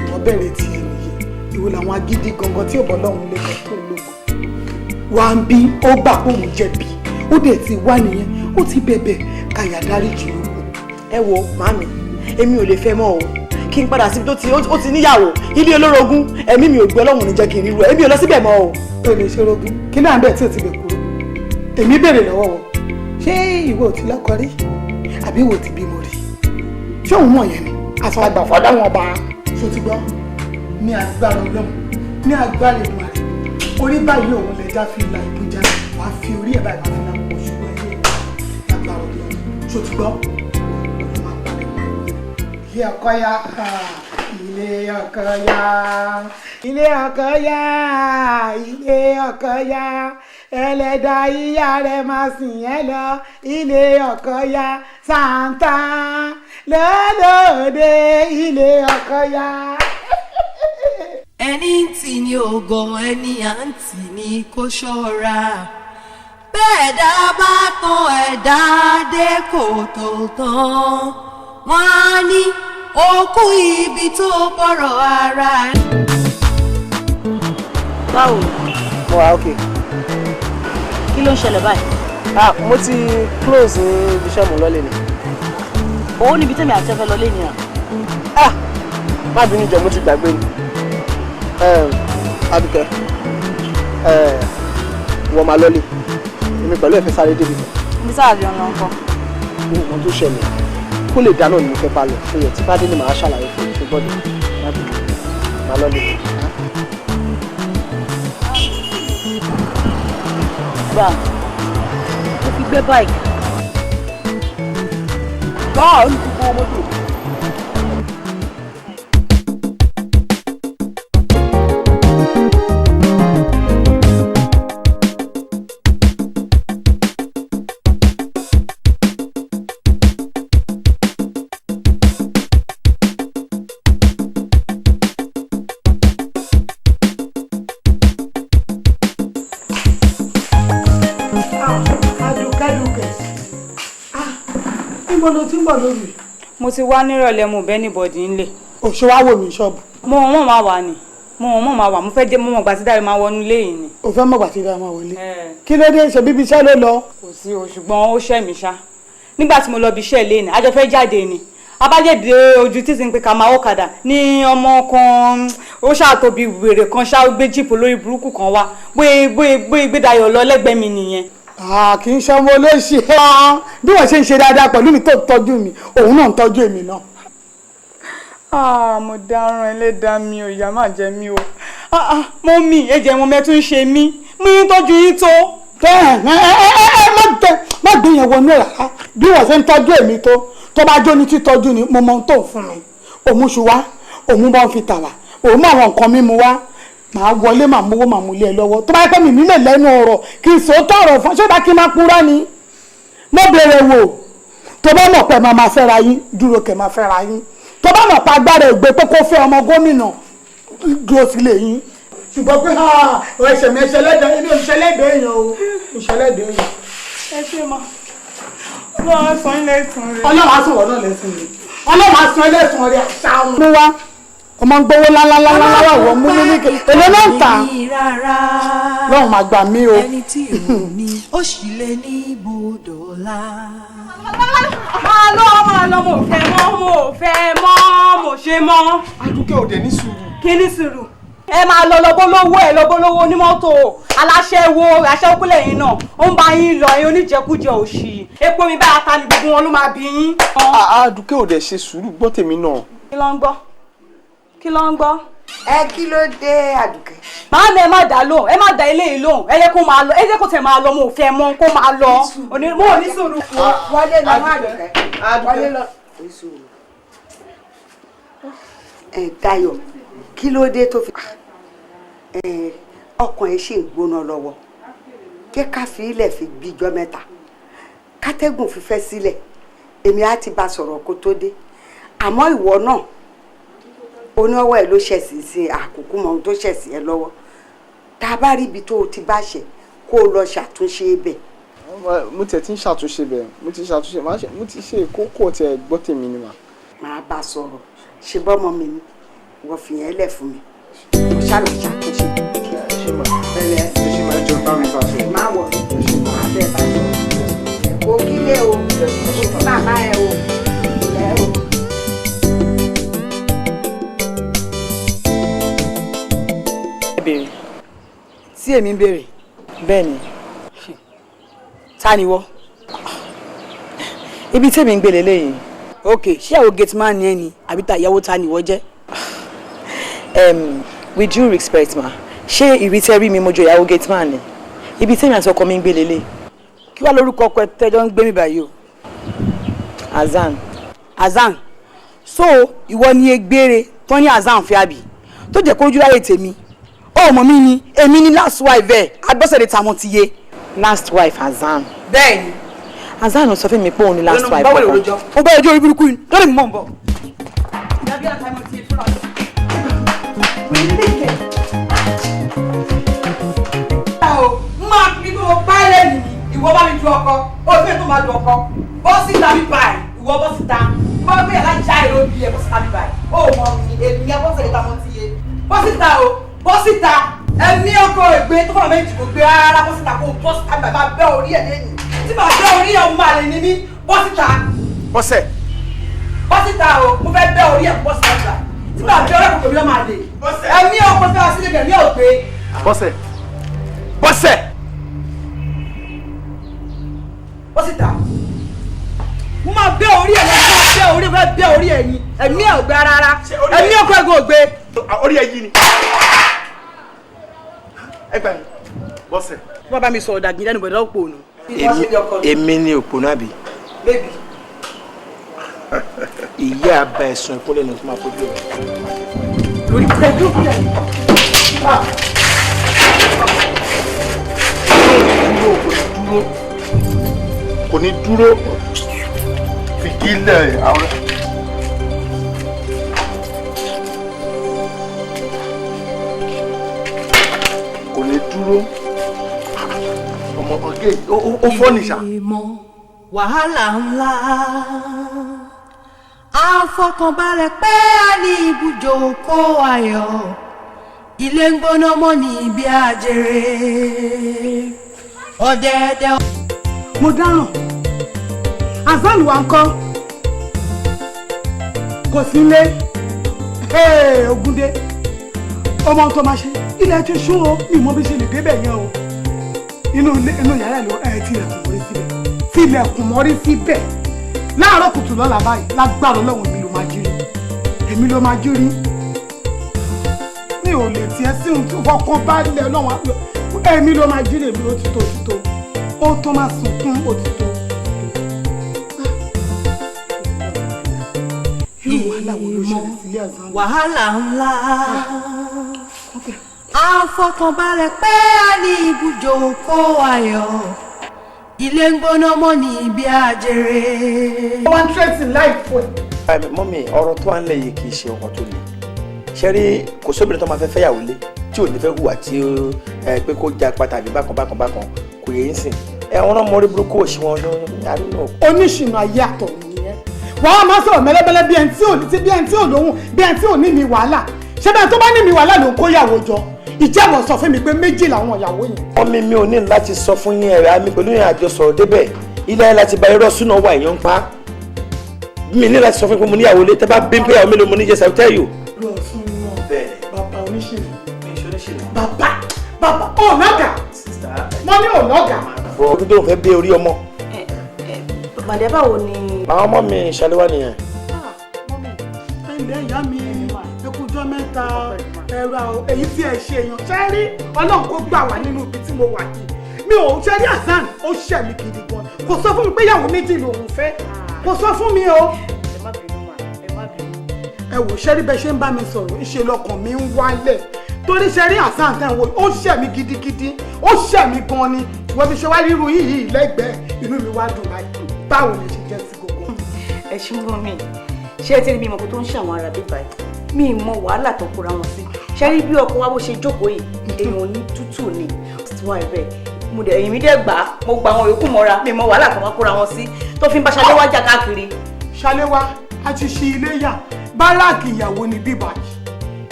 Wọ́n bẹ̀rẹ̀ tí ẹ nìyí, ìwọ làwọn agídí gangan tí ò bọ́ lọ́hùn lẹ́kọ̀ọ́ tó lóko. Wà ń bí ó gbà pé òun jẹ̀bi, ó dẹ̀ ti wá nìyẹn, ó ti bẹ̀bẹ̀ káyà dáríjì lóko. Ẹ wo màmí, èmi ò lè fẹ́ mọ́ o. Kí n padà síbi tó ti ó ti níyàwó, ilé olórogún, ẹ̀mí mi ò gbé, Ọlọ́run ní jẹ́ kí n ríru ẹ̀, èmi ò lọ síbẹ̀ mọ́ o. O lè ṣe orogún, kí náà bẹ́ẹ̀ tí o ti bẹ̀ kúrò? Èmi béèrè lọ́wọ́ wọn, ṣé ìwọ ò ti lọ́kọ rí? Àbí ìwọ ò ti bímọ rí? Ṣé òun mọ̀ yẹn ni? Aṣọ àgbàfọ́ dáwọn ọba. Ṣó ti gbọ́? Ní agbára Ọlọ́run, ní agbára Èdùmàrè, orí báyìí òun lẹja fi la ìbújá, wàá fi orí ẹ̀ báyìí wàá fi la oṣù ayé agbára Ọlọ́run. Ṣó ti gbọ́? Ilé ọkọ ya, ilé ọkọ ya, ilé ọkọ ya, ilé ọkọ ya, ẹlẹ́dàá ìyá rẹ̀ máa sìn ẹ́ lọ, ilé ọkọ ya, Sàǹtà lọ́lọ́dẹ ilé ọkọ ya. Ẹni tí ní ògo ẹni à ń tì ní kó ṣọ́ra, bẹ́ẹ̀ dá bá tán ẹ̀dá dé kòtò tán, wọ́n á ní òkú ibi tó bọ̀rọ̀ ara. Báwo? Mo wà okay. Kí ló ń ṣẹlẹ̀ báyìí? Ah, mo ti close ní ibi iṣẹ́ mo lọ́lé ni. Owó níbi tẹ́mi àti ẹfẹ́ lọlé ni à. Ah, má bínú jọ, mo ti gbàgbé ni. Abike, wọ́n máa lọ́lé. Èmi pẹ̀lú ẹ̀fẹ́ sáré débi kan. Ibi sáà jọ ń lọ ńkọ́. Ohun tó ṣẹlẹ̀ kó lè dáná ni mo fẹ́ bá lọ fún yẹn, tí bá dé ni màá ṣàlàyé fún yẹn, ṣùgbọ́n má bínú, máa lọ́lé. Gbà, mo fi gbé báyìí. Gbà á ní gbogbo mọ́tò. Adùkẹ́dùkẹ́, níbo ló ti ń bọ̀ lórí? Mo ti wá nírọ̀lẹ́, mo bẹ́ẹ̀ níbọ̀dì ńlẹ̀. Òṣè wá wò mí ṣọ́ọ̀bù. Mo mọ̀ máa wà ní, mo mọ̀ máa wà, mo fẹ́ dé, mo mọ̀ gbà tí Dáre máa wọnú ilé yìí ni. O fẹ́ mọ̀ gbà tí Dáre máa wọlé. Kí ló dé? Ṣe bíbi iṣẹ́ ló lọ? Kò sí o, ṣùgbọ́n ó ṣẹ̀ mí ṣá. Nígbà tí mo lọ bí iṣẹ́ ilé ni, àjọ fẹ́ jáde ni. Abájẹ́dé ojú títí ń pe ká máa ọ̀kadà ní ọmọ kan, ó ṣàtòbí wèrè kan ṣá, ó gbé jíìpù lórí burúkú kan wá, bóyá bóyá bóyá gbé Dayọ̀ lọ lẹ́gbẹ̀ẹ́ mi nìyẹn. Kì í ṣe ọmọ olóṣì bí wọ́n ṣe ń ṣe dáadáa pẹ̀lú mi tó ń tọ́jú mi, òun náà ń tọ́jú èmi náà. Mo dáràn, ẹlẹ́dàá mi ò, ìyá má jẹ mí o. Mọ́mì, ẹ̀jẹ̀ wọn mẹ́tún ń ṣe mí, mo ń tọ́jú yín tó. Ẹ má gbé yẹn wọnú ẹ̀ rárá. Bí wọ́n ṣe ń tọ́jú èmi tó bá jó ní títọ́jú ni, mo mọ ohun tó ń fún mi. Òun ṣu wá, òun bá ń fi tà wá, òun mọ àwọn nǹkan mímu wá. Màá wọlé, màá mówó, màá múlé ẹ lọ́wọ́. Tó bá yẹ pé mi nílẹ̀ lẹ́nu ọ̀rọ̀ kí n sòótọ́ ọ̀rọ̀ fún ṣé bá kí n máa purọ́ ni. Mo béèrè wò, tó bá mọ̀ pé máa fẹ́ra yín, dúró kẹ́ máa fẹ́ra yín. Tó bá mọ̀ pé agbára ìgbé pé kó fẹ́ ọmọ gómìnà, dúró sílé yín. Ṣùgbọ́n pé ẹsẹ̀ mi ẹsẹ̀ lẹ́dẹ̀ẹ́, èmi ò ṣẹlẹ́dẹ̀ẹ́ èèyàn o, ìṣẹlẹ́dẹ̀ẹ́ èèyàn. Ẹ ṣe ma, Ọlọ́run á san yín lẹ́san rẹ̀. Ọlọ́run á san wọ́n náà lẹ́san rẹ̀. Ọlọ́run á san lẹ́san rẹ̀ àṣà wọn. Mú wá, ọmọ ń gbowó lálálálá wọ̀ mú mílíkì èlé náà ń tà lọ́run máa gbà mí o. Ẹni tí ò ní ó sì lè ní ibodò ọ̀la. Máa lọ, máa lọ, mo fẹ́ mọ́, mo fẹ́ mọ́, mo ṣe mọ́. Adúkẹ́, òde ní sùúrù. Kí ní sùúrù? Ẹ máa lọ lọ́bọ́lówó, ẹ lọ́bọ́lówó onímọ́tò aláṣẹ́wó, aṣẹ́wókúlẹ̀ yín náà ó ń bá yín lọ, ẹ̀yin oníjẹkújẹ òṣì epo mi bá ata ni gbogbo wọn ló máa bí yín. Adúkẹ́, òde ṣe sùúrù, gbọ́ tèmi náà. Kí ló ń gbọ́? Kí ló ń gbọ́? Ẹ kí ló dé, Àdùkẹ́? Màámi, ẹ má dá lóhùn, ẹ má dá eléyìí lóhùn, ẹ jẹ́ kó máa lọ, ẹ jẹ́ kó tẹ̀ máa lọ, mo ò fẹ́ mọ́, kó máa lọ. Mo ò ní sùúrù. Wọlé lọ má Àdùkẹ́, wọlé lọ. Ẹ Dayọ̀, kí ló dé tó fi ọkàn ẹ ṣì ń gbóná lọ́wọ́? Jẹ́ ká fi ilẹ̀ fi gbíjọ́ mẹ́ta, kátẹ́gùn fífẹ́ sílẹ̀, èmi á ti bá sọ̀rọ̀ kó tó dé. Àmọ́ ìwọ náà, oníwọ́ ẹ̀ ló ṣẹ̀sì sí àkókò mọ ohun tó ṣẹ̀sì ẹ lọ́wọ́. Tá a bá rí ibi tó o ti bá ṣẹ̀, kó o lọ ṣàtúnṣe ibẹ̀. Mo tẹ̀ tí ń ṣàtúnṣe bẹ̀, mo ti ṣàtúnṣe, mo ti ṣe kókó tẹ̀, gbọ́ tèmi ni mà. Màá bá sọ̀rọ̀, ṣe bọ́mọ mi ni wọ́n fi yẹn lẹ̀ fún mi, mo ṣàlọ̀ ṣàtúnṣe. Pẹ̀lẹ́, ṣe máa jọ bá mi bá sọ̀rọ̀. Má wọ̀, má bẹ́ẹ̀ bá sọ̀rọ̀. Kó kílé o, kó kí màmá ẹ o. Béèrè. Tí èmi ń béèrè? Bẹ́ẹ̀ ni. Ta ni wọ́? Ibi tí èmi ń gbé leléyìí. Ok, ṣé àwọn gate man ni ẹ ni àbí ta ìyàwó ta ni wọ́ jẹ́? With due respect ma, ṣé ìrítẹ́ rí mi mo jọ ìyàwó gate man ni? Ibi tí èmi àti ọkọ mi ń gbé leléyìí. Kí wàá lórúkọ ọkọ ẹ tẹ́jọ́ ń gbé mi báyìí o? Azan. Azan. So ìwọ ni egbére tán ní Azan fi àbí tó jẹ́ kó ojú láyé tèmi. Ó mọ̀ mí ni, èmi ni last wife ẹ̀, Agbọ́sẹ̀dé tamọ́ ti yé. Last wife Azan. Bẹ́ẹ̀ni. Azan sọ fún mi pé òun ni last wife. Báwo lè rojọ́? Ó bá ojú orí burúkú yìí lórí mi mọ̀ ń bọ̀. Máa fi bí mo bá lẹ́nu mi, ìwọ bá mi ju ọkọ, ó fẹ́ tó máa ju ọkọ, bọ́ síta mi báyìí, ìwọ bọ́ síta, bọ́ bẹ́ẹ̀ lájà èrò bí ẹ bọ́ síta mi báyìí, ó mọ̀ mi, èmi Agbọ́sẹ̀dé tamọ́ ti yé, bọ́ síta o, bọ́ síta, ẹ̀mí ọkọ ìgbé tó fọ̀nà méjì kò gbé rárá, bọ́ síta kó bọ́ síta, bàbá bẹ́ orí ẹ̀ lẹ́yìn tí màá bẹ́ orí ẹ̀ ọmọ àlè ní mí, bọ́ síta. Bọ́sẹ̀. Bọ́ síta o, mo fẹ́ bẹ́ orí ẹ̀, bọ́ síta tí màá bẹ́ orí ẹ̀ kò gbé ọmọ àlè. Ẹ̀mí ọkọ tí wàá sílẹ̀ bẹ̀ ní ògbé. Bọ́sẹ̀. Bọ́sẹ̀. Bọ́ síta. Mo máa bẹ́ orí ẹ̀ lẹ́yìn, mo fẹ́ bẹ́ orí ẹ̀ yín, ẹ̀mí ẹ̀ ò gbé rárá, ẹ̀mí ọkọ ẹ̀ kò gbé. Orí ẹ̀ yí ni. Ẹ gbà mí. Bọ́sẹ̀. Wọ́n bá mi sọ̀rọ̀ dàgbìn lẹ́nu bọ̀dọ̀ òpònú. Èmi ni òpònú àbí? Bébì. Ìyá àbá ẹ̀sùn ìkúnlẹ̀ ní tó máa fojú ẹ̀. Lórí pẹ̀lú pẹ̀lú. Kò ní dúró, fìgílẹ̀ àwọn. Kò ní dúró. Ọmọ ọ̀gá. gé ó fọ́ nìṣà. Ìmọ̀ wàhálà ńlá àfọkànbalẹ̀ pé a ní ibùjókòó ayọ̀ ilé ń gbóná mọ́ ní ibi àjèrè ọ̀dẹ̀dẹ̀. Mo dáràn. Hasan wa ńkọ́? Kò sí ilé. Ògúndé, ọmọ tó máa ṣe ilẹ̀ ti ṣú o, mi mọ bí ṣe lè débẹ̀ yẹn o. Inú yàrá ìlú ẹ̀ tilẹ̀kùn mọ́rí síbẹ̀, tilẹ̀kùn mọ́rí síbẹ̀. Láàárọ̀ kùtù lọ́la báyìí, lágbára Ọlọ́run èmi ló máa jírí, èmi ló máa jírí. Mi ò lè tiẹ̀ sí ohun tí fọkàn bá lẹ̀ Ọlọ́run, èmi ló máa jírí, èmi ló ti tó ti tó. Ó tó máa sunkún, ó ti tó. Ìmọ̀ wàhálà ńlá àfọkànbalẹ̀ pé a ní ibùjókòó ayọ̀ ilé ń gbóná mọ́ ní ibi àjèrè. Wọ́n ń tẹ́sí láìpẹ́. Mọ́mí, ọ̀rọ̀ tó wà ń lẹ̀ yìí kì í ṣe ọkàn tó le. Ṣé rí, kò sóbìnrin tó máa fẹ́ fẹ́yàwó lé tí ò ní fẹ́ hùwà tí ó pé kó japa tàbí bákan bákan bákan kò yẹ ń sìn. Ẹ wọn náà mọ orí burúkú òṣì wọn àdúgbò. Oníṣìnà ayé àtọ̀ nìyẹn. Wàá máa sọ̀rọ̀ mẹ́lẹ́mẹ́lẹ́ bí ẹni tí ò ní bí ẹni tí ò lóhùn bí ẹni tí ò ní mi wàhálà. Ṣé bẹ́ẹ̀ tó bá ní mi wàhálà ló ń kó yàwó jọ? Ìjẹ́wọ̀ sọ fún mi pé méjì làwọn ìyàwó yẹn. Mọ́mí, mi ò ní láti sọ fún yín ẹ̀rọ àmì pẹ̀lú ìrìn àjò sọ̀rọ̀ débẹ̀. Ilé ayé láti ba irọ́ súná wà èèyàn ń pa. Mi ní láti sọ fún pé mo níyàwó lé, tẹ́ bá bí pé ìyàwó mélòó mo ní jẹ́, I will tell you. Lọ sún náà bàbá oníṣègùn. Bàbá bàbá ọ̀nàgà. Wọ́n ní ọ̀nàgà. Bọ̀ ọdún tó ń fẹ́ bẹ́ orí ọmọ. Màdé, báwo ni. Àwọn ọmọ mi ṣàlẹ́wà nìyẹn. Ẹ ǹlẹ́ ìyá mi, ẹ kú ọjọ́ mẹ́ta, ẹ̀rọ èyí tí ẹ ṣe èèyàn ṣe rí Ọlọ́run kó gbà wá nínú ibi tí mo wà yìí. Mi ò ṣe rí Hasan, ó ṣẹ̀ mí gidi gan. Kò sọ fún mi pé ìyàwó méjì lòun fẹ́, kò sọ fún mi o. Ẹ má bínú mà, ẹ má bínú. Ẹ wò, ṣe rí bẹ́ẹ̀ ṣe ń bá mi sọ̀rọ̀, ìṣe lọkàn mi ń wálẹ̀ torí ṣe rí Hasan tẹ̀ ń wo, ó ṣẹ̀ mí gidigidi, ó ṣẹ̀ mí gan ni. Ṣùgbọ́n bí ṣe wá ríru yìí lẹ́gbẹ̀ẹ́, inú mi wá dùn báyìí. Báwo lè ṣe jẹ́ sí gbogbo? Ẹ ṣe ń gbọ́ mi, ṣé ẹ ti rí mi mọ̀ kó tó ń ṣe àwọn ará bíbá yìí? Mi mọ wàhálà tó kóra wọn sí. Ṣe rí bí ọkọ wa bó ṣe jókòó yìí, èèyàn ní tútù ni wà bẹ́ẹ̀. Mo dẹ̀ èyí mi dẹ̀ gbà á, mo gba àwọn yòókù mọ́ra. Mi mọ wàhálà tó wá kóra wọn sí tó fi ń bá Ṣaléwá jà káàkiri. Ṣaléwá a ti ṣí ilé yà, báràkì ìyàwó ni bíbá yìí.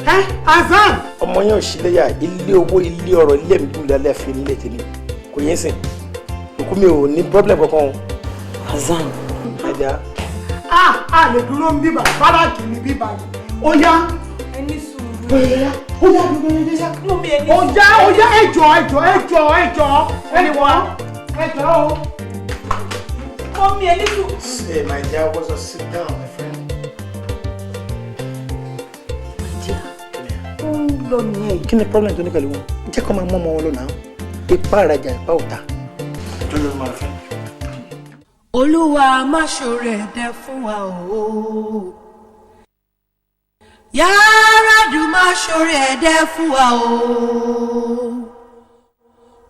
Ẹ Hasan. Ọmọ yẹn ò ṣíléyà, ilé owó, ilé ọrọ̀, ilé mi dùn lálẹ́ fi nílé tèmi kò yẹn sìn. Òkú mi ò ní problem kankan o. Hasan. Ẹja. A lè dúró ń bíbà, báràkì ni bíbá yìí. Ó yá. Ẹ ní sùúrù. Ó yá, ó yá, ó yá, ó yá, ẹjọ́ ẹjọ́ ẹjọ́ ẹjọ́ ẹjọ́ ẹjọ́ o. Mọ́mí, ẹ ní sùúrù. Hey, my dear, what's up? Sit down, my friend. My dear, ó ń lọ nìyẹn. Kí ni problem tó ní pẹ̀lú wọn? Jẹ́ kó máa mú ọmọ wọn lọ náà. Ipá ìrajà ìpá òta. Tó ló máa fẹ́. Olúwa má ṣoore ẹ̀dẹ fún wa o. Yàrá dùn má ṣoore ẹ̀dẹ fún wa o.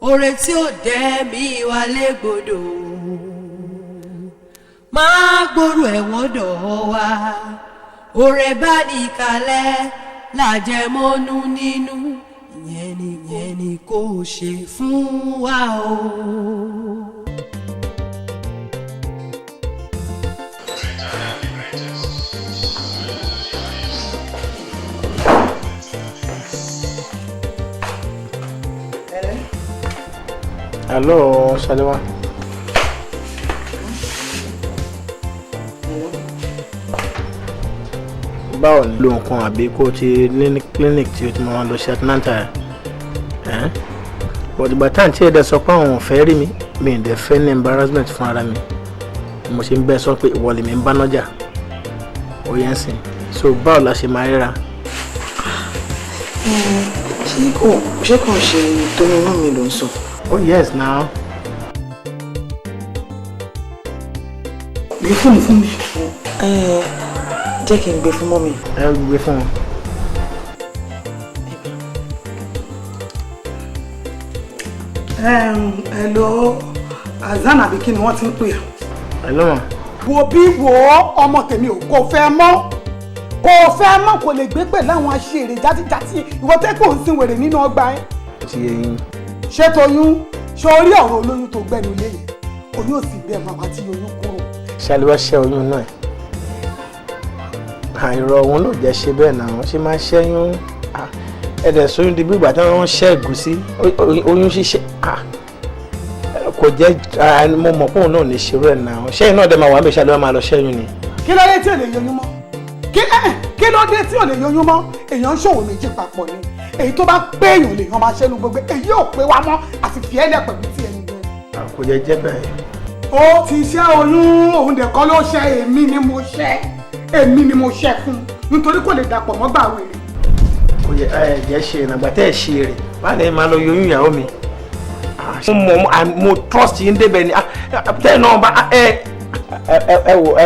Oore tí ó dẹ́ mi wá légbodò. Má gbòòrò ẹ̀wọ̀n dọ̀ wá. Oore bá ní kalẹ̀ lájẹmọ́nú nínú. Ìyẹn ni kò ṣe fún wa o. Hello, Ṣaléwá. Báwo ni lo nǹkan àbí kó o ti ní clinic tí o ti máa lọ ṣe Atlanta ẹ̀? But ìgbà tá à ń tí ẹ̀dẹ̀ sọ pé àwọn ò fẹ́ rí mi, mi ì dẹ̀ fẹ́ ní embarrassment fún ara mi. Mo ṣe ń bẹ́ sọ pé ìwọ lèmi ń bá nájà. Ó yẹn sìn. So báwo la ṣe máa ríra? Ṣé kò ṣe torí inú mi ló ń sọ? Oh yes now. Gbé fóònù fún mi. Jẹ́ kí n gbé fún mọ́mi. Ẹ gbé fún wọn. Hello, Hasan àbí kí ni wọ́n ti ń pè é? Hello ma. Wo bí wo ọmọ tèmi ò kò fẹ́ mọ́, kò fẹ́ mọ́, kò lè gbé pẹ̀lú àwọn aṣèrè játijàti ìwọ tẹ́ kò ń sin wèrè nínú ọgbà ẹ̀. Ó ti yé yín. Ṣé toyún? Ṣé orí ọ̀rọ̀ olóyún tó gbẹ́nu lé yẹn, oyún ò sì bẹ́ẹ̀ máa wá tí oyún kúrò. Ṣàlùwá ṣẹ́ oyún náà. Àìrọ̀ òun náà jẹ́ ṣe bẹ́ẹ̀ náà, wọ́n ṣe máa ṣẹ́yún. Ẹ̀dẹ̀ sóyún di bí ìgbà tí wọ́n ṣẹ́ ẹ̀gúsí, oyún ṣíṣe. Kò jẹ́ mo mọ̀ pé òun náà lè ṣerú ẹ̀ náà. Ṣẹ́yìn náà dẹ̀ máa wà ń bẹ̀ Ṣàlùwá máa lọ ṣẹ́yún ni. Kí ló dé tí ò lè yọyún mọ́? Kí ló dé tí ò lè yọyún mọ́? Èèyàn ń ṣòwò méjì papọ̀ ni. Èyí tó bá pé èèyàn lè yan máa ṣẹ́nu gbogbo èyí ò pé wa mọ́ àti fi ẹ́ lẹ̀ pẹ̀lú tí ẹni yẹn. Kò jẹ́ jẹ́ bẹ́ẹ̀. Ó ti ṣẹ́ oyún òun dẹ̀ kọ́ ló ṣe èmi ni mo ṣẹ́ èmi ni mo ṣẹ́ fún nítorí kò lè dàpọ̀ mọ́ gbà wèrè. Kò yẹ ẹ jẹ́ ṣe ìrìnàgbà tẹ́ ẹ ṣe rè má lè máa lọ yọyún ìyàwó mi. Mo trust yín débẹ̀ ni tẹ́ náà bá ẹ ẹ wò ẹ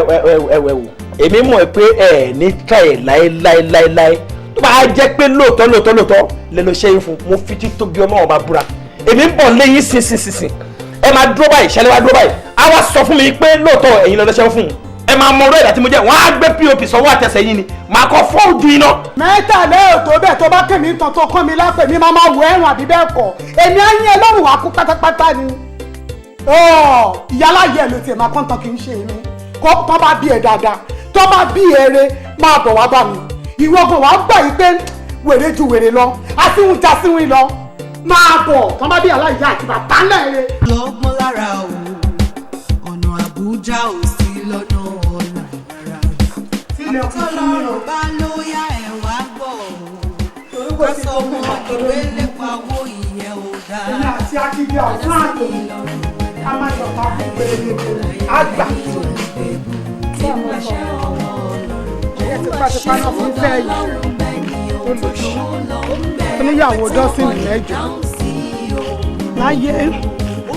ẹ wò èmi mọ̀ pé ẹ ní try láéláéláéláé tó bá jẹ́ pé lóòótọ́ lóòótọ́ lóòótọ́ lẹ lọ ṣẹ́yìn fún mo fi títóbi Ọlọ́run bá búra èmi ń bọ̀ lẹ́yìn sínsìnsìn ẹ máa dúró báyìí ṣẹlẹ̀ wá dúró báyìí á wá sọ fún mi pé lóòótọ́ ẹ̀yin lọ lọ ṣẹ́yìn fún un ẹ máa mọ ọ̀rọ̀ ẹ̀dá tí mo jẹ́ wọ́n á gbé pop sọ́wọ́ àtẹsẹ̀ yín ni màá kọ́ fọ́ ojú iná. Mẹ́tàlẹ́ ètò bẹ́ẹ̀ tó bá kẹ́mi tán tó kán mi lápẹ̀ mi máa máa wọ ẹ̀rùn àbí bẹ́ẹ̀ kọ́ èmi á yín ẹ lọ́rùn wá kú pátápátá ni. Ìyáláyé ẹ̀ ló tiẹ̀ máa kán tán kì í ṣe èmi kó tó bá bí ẹ dáadáa tó bá bí ẹ re máa bọ̀ wá bá mi ìwọ gan wàá gbà yí pé wèrè ju wèrè lọ asíhun já síhun lọ máa bọ̀ tó bá bí aláìyá àti bàbá náà re. Lọ́gbọ́n lára o, ọ̀nà Àbújá ò sí lọ́nà ọ̀la rárá. Tọ́lọ́run bá ló yá ẹ̀ wá gbọ́ o, ká sọ mọ́ ìwé lépa owó ìyẹn ò dáa. Èmi àti akíbi ọ̀sán àtòmí a máa ṣọ̀tà fún gbèrègbè àgbà. Tipátipá náà fún fẹ́ yìí olùsí oníyàwó dọ́sìnì mẹ́jọ láyé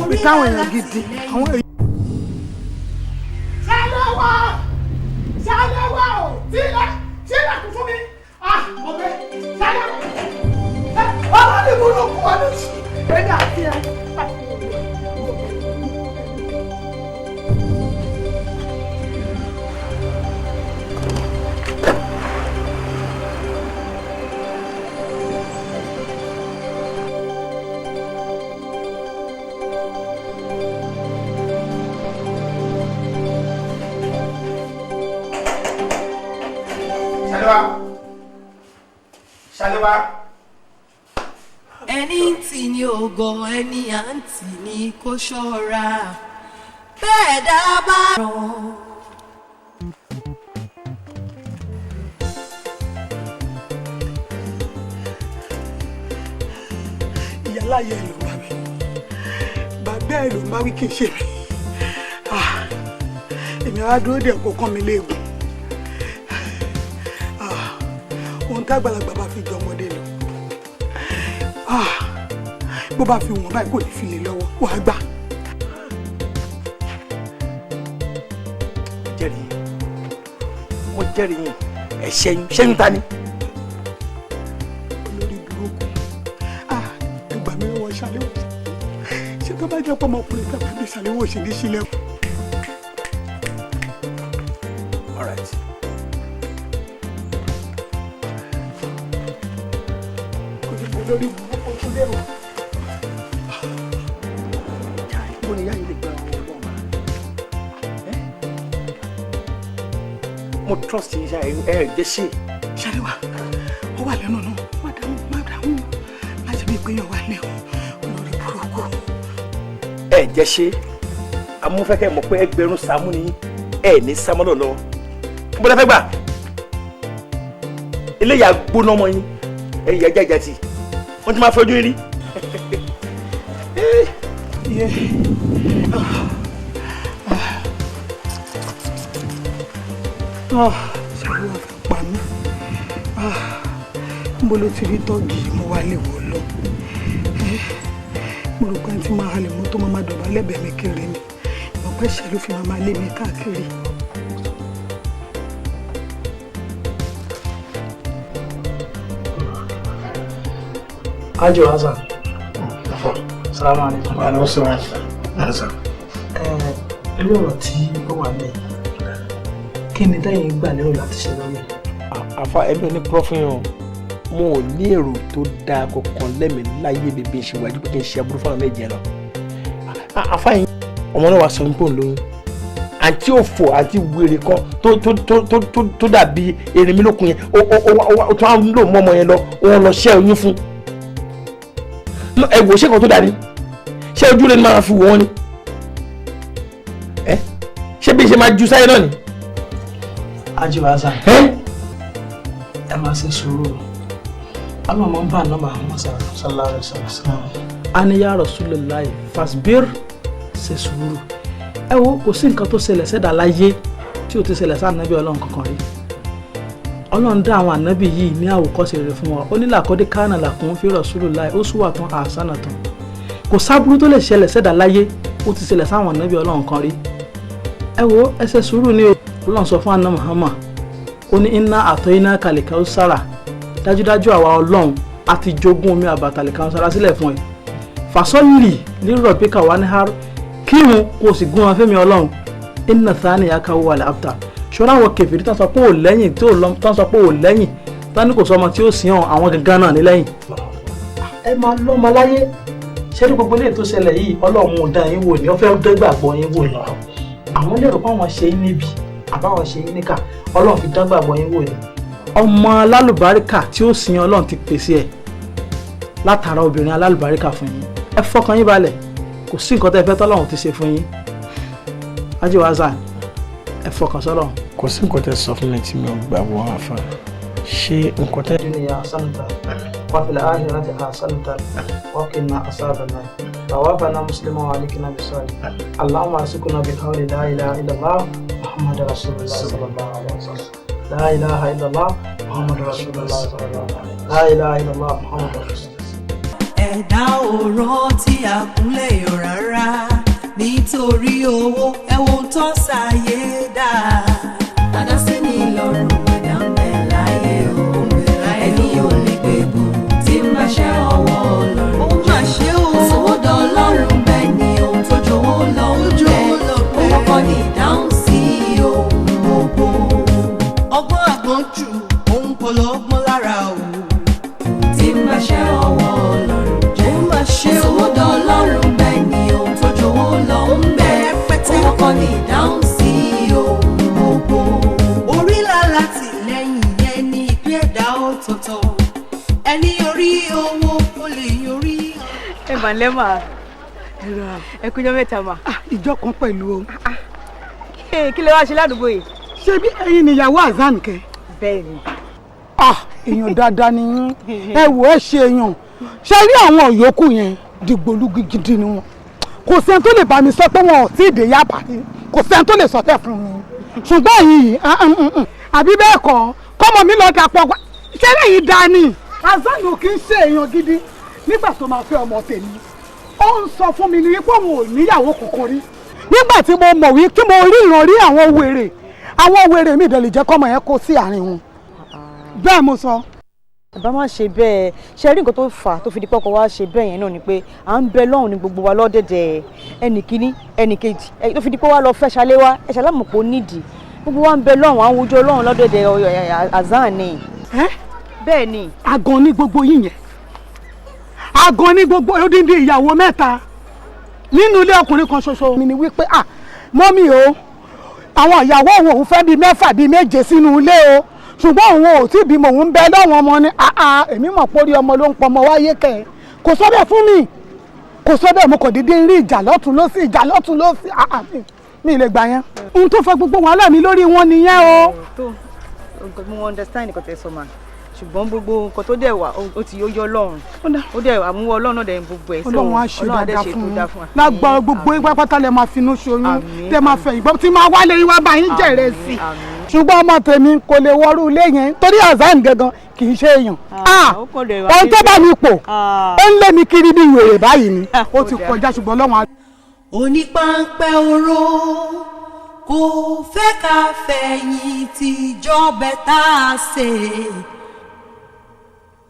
bí táwọn èèyàn gidi àwọn èèyàn. Ṣàlẹ́wà Ṣàlẹ́wà o tílẹ̀ tílẹ̀ kún fún mi ọbẹ̀ Ṣàlẹ́wà ọlọ́ọ̀ni burúkú ọdún ẹni àti ẹ. Ṣàlẹ́wà. Ẹni tí ní ògo ẹni à ń tì ní kó ṣọ́ra bẹ́ẹ̀ dábàá rán. Ìyáláyé ẹ ló ń bá mi bàbá ẹ ló ń bá wí kì í ṣe mi èmi á dúró dé kó kán mi léegun ohun tágbàlagbà bá fi jọ ọmọdé lọ bó bá fi wọ́n báyìí kò ní fi lè lọ́wọ́ wàá gbà. Jẹ́rìí mo jẹ́rìí yín ẹ ṣẹ́yún ṣẹ́yún ta ni. Olórí burúkú ẹgbàá mi wọ ṣàléwò ṣé tó bá jẹ́ pé ọmọkùnrin tàbí àbí ṣàléwò ṣe ní sílẹ̀. All right. Olórí burúkú tó lérò. Ibo ni ìyá yìí lè gba ọwọ́ Ọlọ́run bá? Mo trust yín ṣá ẹ jẹ́ ṣe. Ṣàlẹ́wà, ó wà lẹ́nu náà, má dáhùn, má dáhùn, má ṣe bí pé yàn wá lé o, olórí burúkú. Ẹ jẹ́ ṣe, amúfẹ́kẹ́ mọ̀ pé ẹgbẹ̀rún Sàámú ni ẹ ní Sàámú lọ́wọ́. Mo lè fẹ́ gbà. Eléyà gbóná mọ́ yín, ẹ̀yìn ẹja ìjà tì. Wọ́n ti máa fojú rí. Ṣàlùwà fẹ́ pa mí. Mo ló ti rí tọ́gì mo wá lè wọ̀ lọ. Mo rò pé tí máa halẹ̀ mọ́ tó máa máa dọ̀bálẹ̀ bẹ̀ mí kiri ni. Mo pẹ́ ṣe ló fi máa máa lé mi káàkiri. Haji Hassan. Salamu alaikum. Wa alaikum salam. Irú ọ̀rọ̀ tí ó wà lẹ́yìn, kí ni tẹ́yìn gbà lérò láti ṣe lórí ẹ̀? Àfa ẹbí ò ní purọ́ fún yín o. Mo ò ní èrò tó dáa kankan lẹ́mìí láyé mi bí n ṣe wájú pé kí n ṣe aburú fáwọn méje lọ. Àfáyín ọmọ náà wàá sọ wípé òun lóyún. Àǹtí òfò àti wèrè kan tó tó tó tó tó tó dàbí erinmilókun yẹn, ó ó ó ó tó á ń lò mọ́ ọmọ yẹn lọ, òun lọ ṣẹ́ oyún fún. Ẹ wò, ṣé kan tó dà ní? Ṣé ojú rẹ ni máa fi wò wọ́n ni? Ẹ ṣé bí ṣe máa ju sáyé náà ni? Ajiwaza, ẹ máa ṣe sùúrù. Ọlọ́run máa ń bá àná Muhammad sallallahu alaihi wasallam. A ní ya Rasulullah fasbir, ṣe sùúrù. Ẹ wo, kò sí nǹkan tó ṣẹlẹ̀ sẹ́dá láyé tí ò ti ṣẹlẹ̀ sí ànábì Ọlọ́run kankan rí. Ọlọ́run dá àwọn ànábì yìí ní àwòkọ́ṣe rere fún wa. Ó ní laqad kana lakum fi Rasulillahi uswatun hasanatun. Kò sábúrú tó lè ṣẹlẹ̀ sẹ́dá láyé, ó ti ṣẹlẹ̀ sáwọn ànábì Ọlọ́run kan rí. Ẹ wo, ẹ ṣe sùúrù ni o. Ọlọ́run sọ fún àná Muhammad, ó ní inna a'tainaka al-kawsara, dájúdájú àwa Ọlọ́run a ti jogún omi àbàtà al-kawsara sílẹ̀ fún ẹ. Fasalli li rabbika wanhar, kírun kó o sì gún wọn fẹ́mi Ọlọ́run. Inna shani'aka huwal abtar. Ṣọ́ra àwọn kèfèrí tán sọ pé ò lẹ́yìn, tán sọ pé ò lẹ́yìn, tán ní kò sọ ọmọ tí ó sìn ọ́, àwọn gangan náà ní lẹ́yìn. Ẹ máa lọ́mọ láyé. Ṣé ní gbogbo eléyìí tó ṣẹlẹ̀ yìí, Ọlọ́run ò dá yín wò ní, ó fẹ́ dẹ́gbàgbọ́ yín wò ní. Àwọn lérò pé àwọn ṣe yín níbi àbáwọn ṣe yín níkà, Ọlọ́run fi dẹ́gbàgbọ́ yín wò ní. Ọmọ alálùbáríkà tí ó sìn, Ọlọ́run ti pèsè ẹ̀ látara obìnrin alálùbáríkà fún yín. Ẹ fọkàn yín balẹ̀, kò sí nǹkan tẹ́ ẹ fẹ́ tọ́lọ́run ti ṣe fún yín. Ajiwaza, ẹ fọkàn sọ́lọ́run. Kò sí nǹkan tẹ́ sọ fún mi tí mi ò gbàgbọ́, àfa. Ṣé nǹkan tẹ́. Dunya hasanatan wa fil akhirati hasanatan wa qina azaban nar. Tawaffana musliman wa alhiqna bis salihin. Allahumma arzuqna bi qawli la ilaha illallah Muhammadur rasulullah sallallahu alaihi wasallam. La ilaha illallah Muhammadur rasulullah sallallahu alaihi wasallam. La ilaha illallah Muhammadur rasulullah. Ẹ̀dá ò rántí àkúnlẹ̀ yọ̀ rárá nítorí owó, ẹ̀wọ̀n tó ṣàyé dá. Dada sí ni lọ́rùn, ẹ̀dá ń bẹ láyé o. Ẹni ò lè gbé bù tí ń bá ṣe ọwọ́ Ọlọ́run. Ó mà ṣe o. Sòwòdọ̀ Ọlọ́run bẹ́ẹ̀ ni ohun tó jowó lọ ń bẹ. Owó kọ́ ni ìdáhùn sí ohun gbogbo. Ọgbọ́n àgbọ̀n jù òun kò lọ́gbọ́n lára o. Tí ń bá ṣe ọwọ́ Ọlọ́run jẹ́. Ó mà ṣe o. Sòwòdọ̀ Ọlọ́run bẹ́ẹ̀ ni ohun tó jowó lọ ń bẹ. Owó kọ́ ni ìdáhùn sí ohun gbogbo. Orí lálátìlẹ́yìn yẹn ní ìpín ẹ̀dá ọ̀tọ̀ọ̀tọ̀. Ẹni orí owó kò lè yorí. Ẹ mà lẹ́ mà, ẹ kújọ́ mẹ́ta mà. Ìjọ kan pẹ̀lú o. Kí lè wá ṣe ládùúgbò yìí? Ṣé bí ẹ̀yin níyàwó Hasan kẹ? Bẹ́ẹ̀ ni. Èèyàn dáadáa ni yín. Ẹ wò, ẹ ṣe èèyàn. Ṣe rí àwọn yòókù yẹn, dìgbòlugi gidi ni wọn. Kò sẹ́ni tó lè bá mi sọ pé wọn ò tí ì dé Yaba rí. Kò sẹ́ni tó lè sọ tẹ̀ fún mi. Ṣùgbọ́n yìí, àbí bẹ́ẹ̀ kọ́, kọ́mọ mi lọ dàpọ̀ ṣé lẹ́yìn dání. Hasan ò kí ń ṣe èèyàn gidi. Nígbà tó máa fẹ́ ọmọ tèmi, ó ń sọ fún mi ní wípé òun ò níyàwó kankan rí. Nígbà tí mo mọ̀ wí tí mo rí ìran rí àwọn wèrè, àwọn wèrè mi ìdẹ̀lẹ̀ jẹ́ kọ́mọ yẹn kó sí àárín wọn. Bẹ́ẹ̀ mo sọ. Bá má ṣe bẹ́ẹ̀. Ṣe rí nǹkan tó fà á tó fi di pọ́kọ wá ṣe bẹ́ẹ̀ yẹn náà ni pé à ń bẹ lọ́hùn ní gbogbo wa lọ́dẹ̀dẹ̀, ẹnì kíní, ẹnì kejì, tó fi di pé wá lọ fẹ́ ṣalé wá. Ẹ ṣàlámù pé ó nídìí gbogbo wa ń bẹ lọ́hùn, àwọn ojú Ọlọ́run lọ́dẹ̀dẹ̀ Hasan ni. Bẹ́ẹ̀ ni. Àgàn ní gbogbo yín yẹn, àgàn ní gbogbo odindi ìyàwó mẹ́ta nínú ilé ọkùnrin kan ṣoṣo. Mi ni wípé, ah, mọ́mí o, àwọn ìyàwó òun, òun fẹ́ bíi mẹ́fà bíi méje sínú ilé o, ṣùgbọ́n òun ò tí ì bímọ, òun ń bẹ lọ́wọ́n ọmọ ni. Àà, èmi mọ̀ pé orí ọmọ ló ń pọmọ wáyé kẹ́. Kò sọ bẹ́ẹ̀ fún mi, kò sọ bẹ́ẹ̀. Mo kò déédéé rí ìjà lọ́tún lọ́sí, ìjà lọ́tún lọ́sí. Àà, mi lè gbà yẹn. Ohun tó fa gbogbo wàhálà mi lórí wọn nìyẹn o. Tó mo understand nǹkan tẹ́ sọ mà, ṣùgbọ́n gbogbo nǹkan tó dẹ̀ wà, ó ti yọ Ọlọ́run, ó dẹ̀ àmúwọ́ Ọlọ́run náà dẹ̀ ń gbogbo ẹ̀. Ọlọ́run á ṣe dáadáa fún un lágbára. Gbogbo yín pátápátá lẹ máa finú ṣoyún, tẹ máa fẹ́ ìgbọ́ tí máa wálé yín wá bá yín jẹ̀rẹ̀ sí i. Ṣùgbọ́n ọmọ tèmi kò lè wọrú ilé yẹn torí Hasan gangan kì í ṣe èèyàn. Ohun tó bá mi pò, ó ń lé mi kiri bí wèrè báyìí ni. Ó ti kọjá, ṣùgbọ́n Ọlọ́run á. Onípáńpẹ́ oró kò fẹ́ ká fẹ̀yìntì jọbẹ̀ tá a ṣe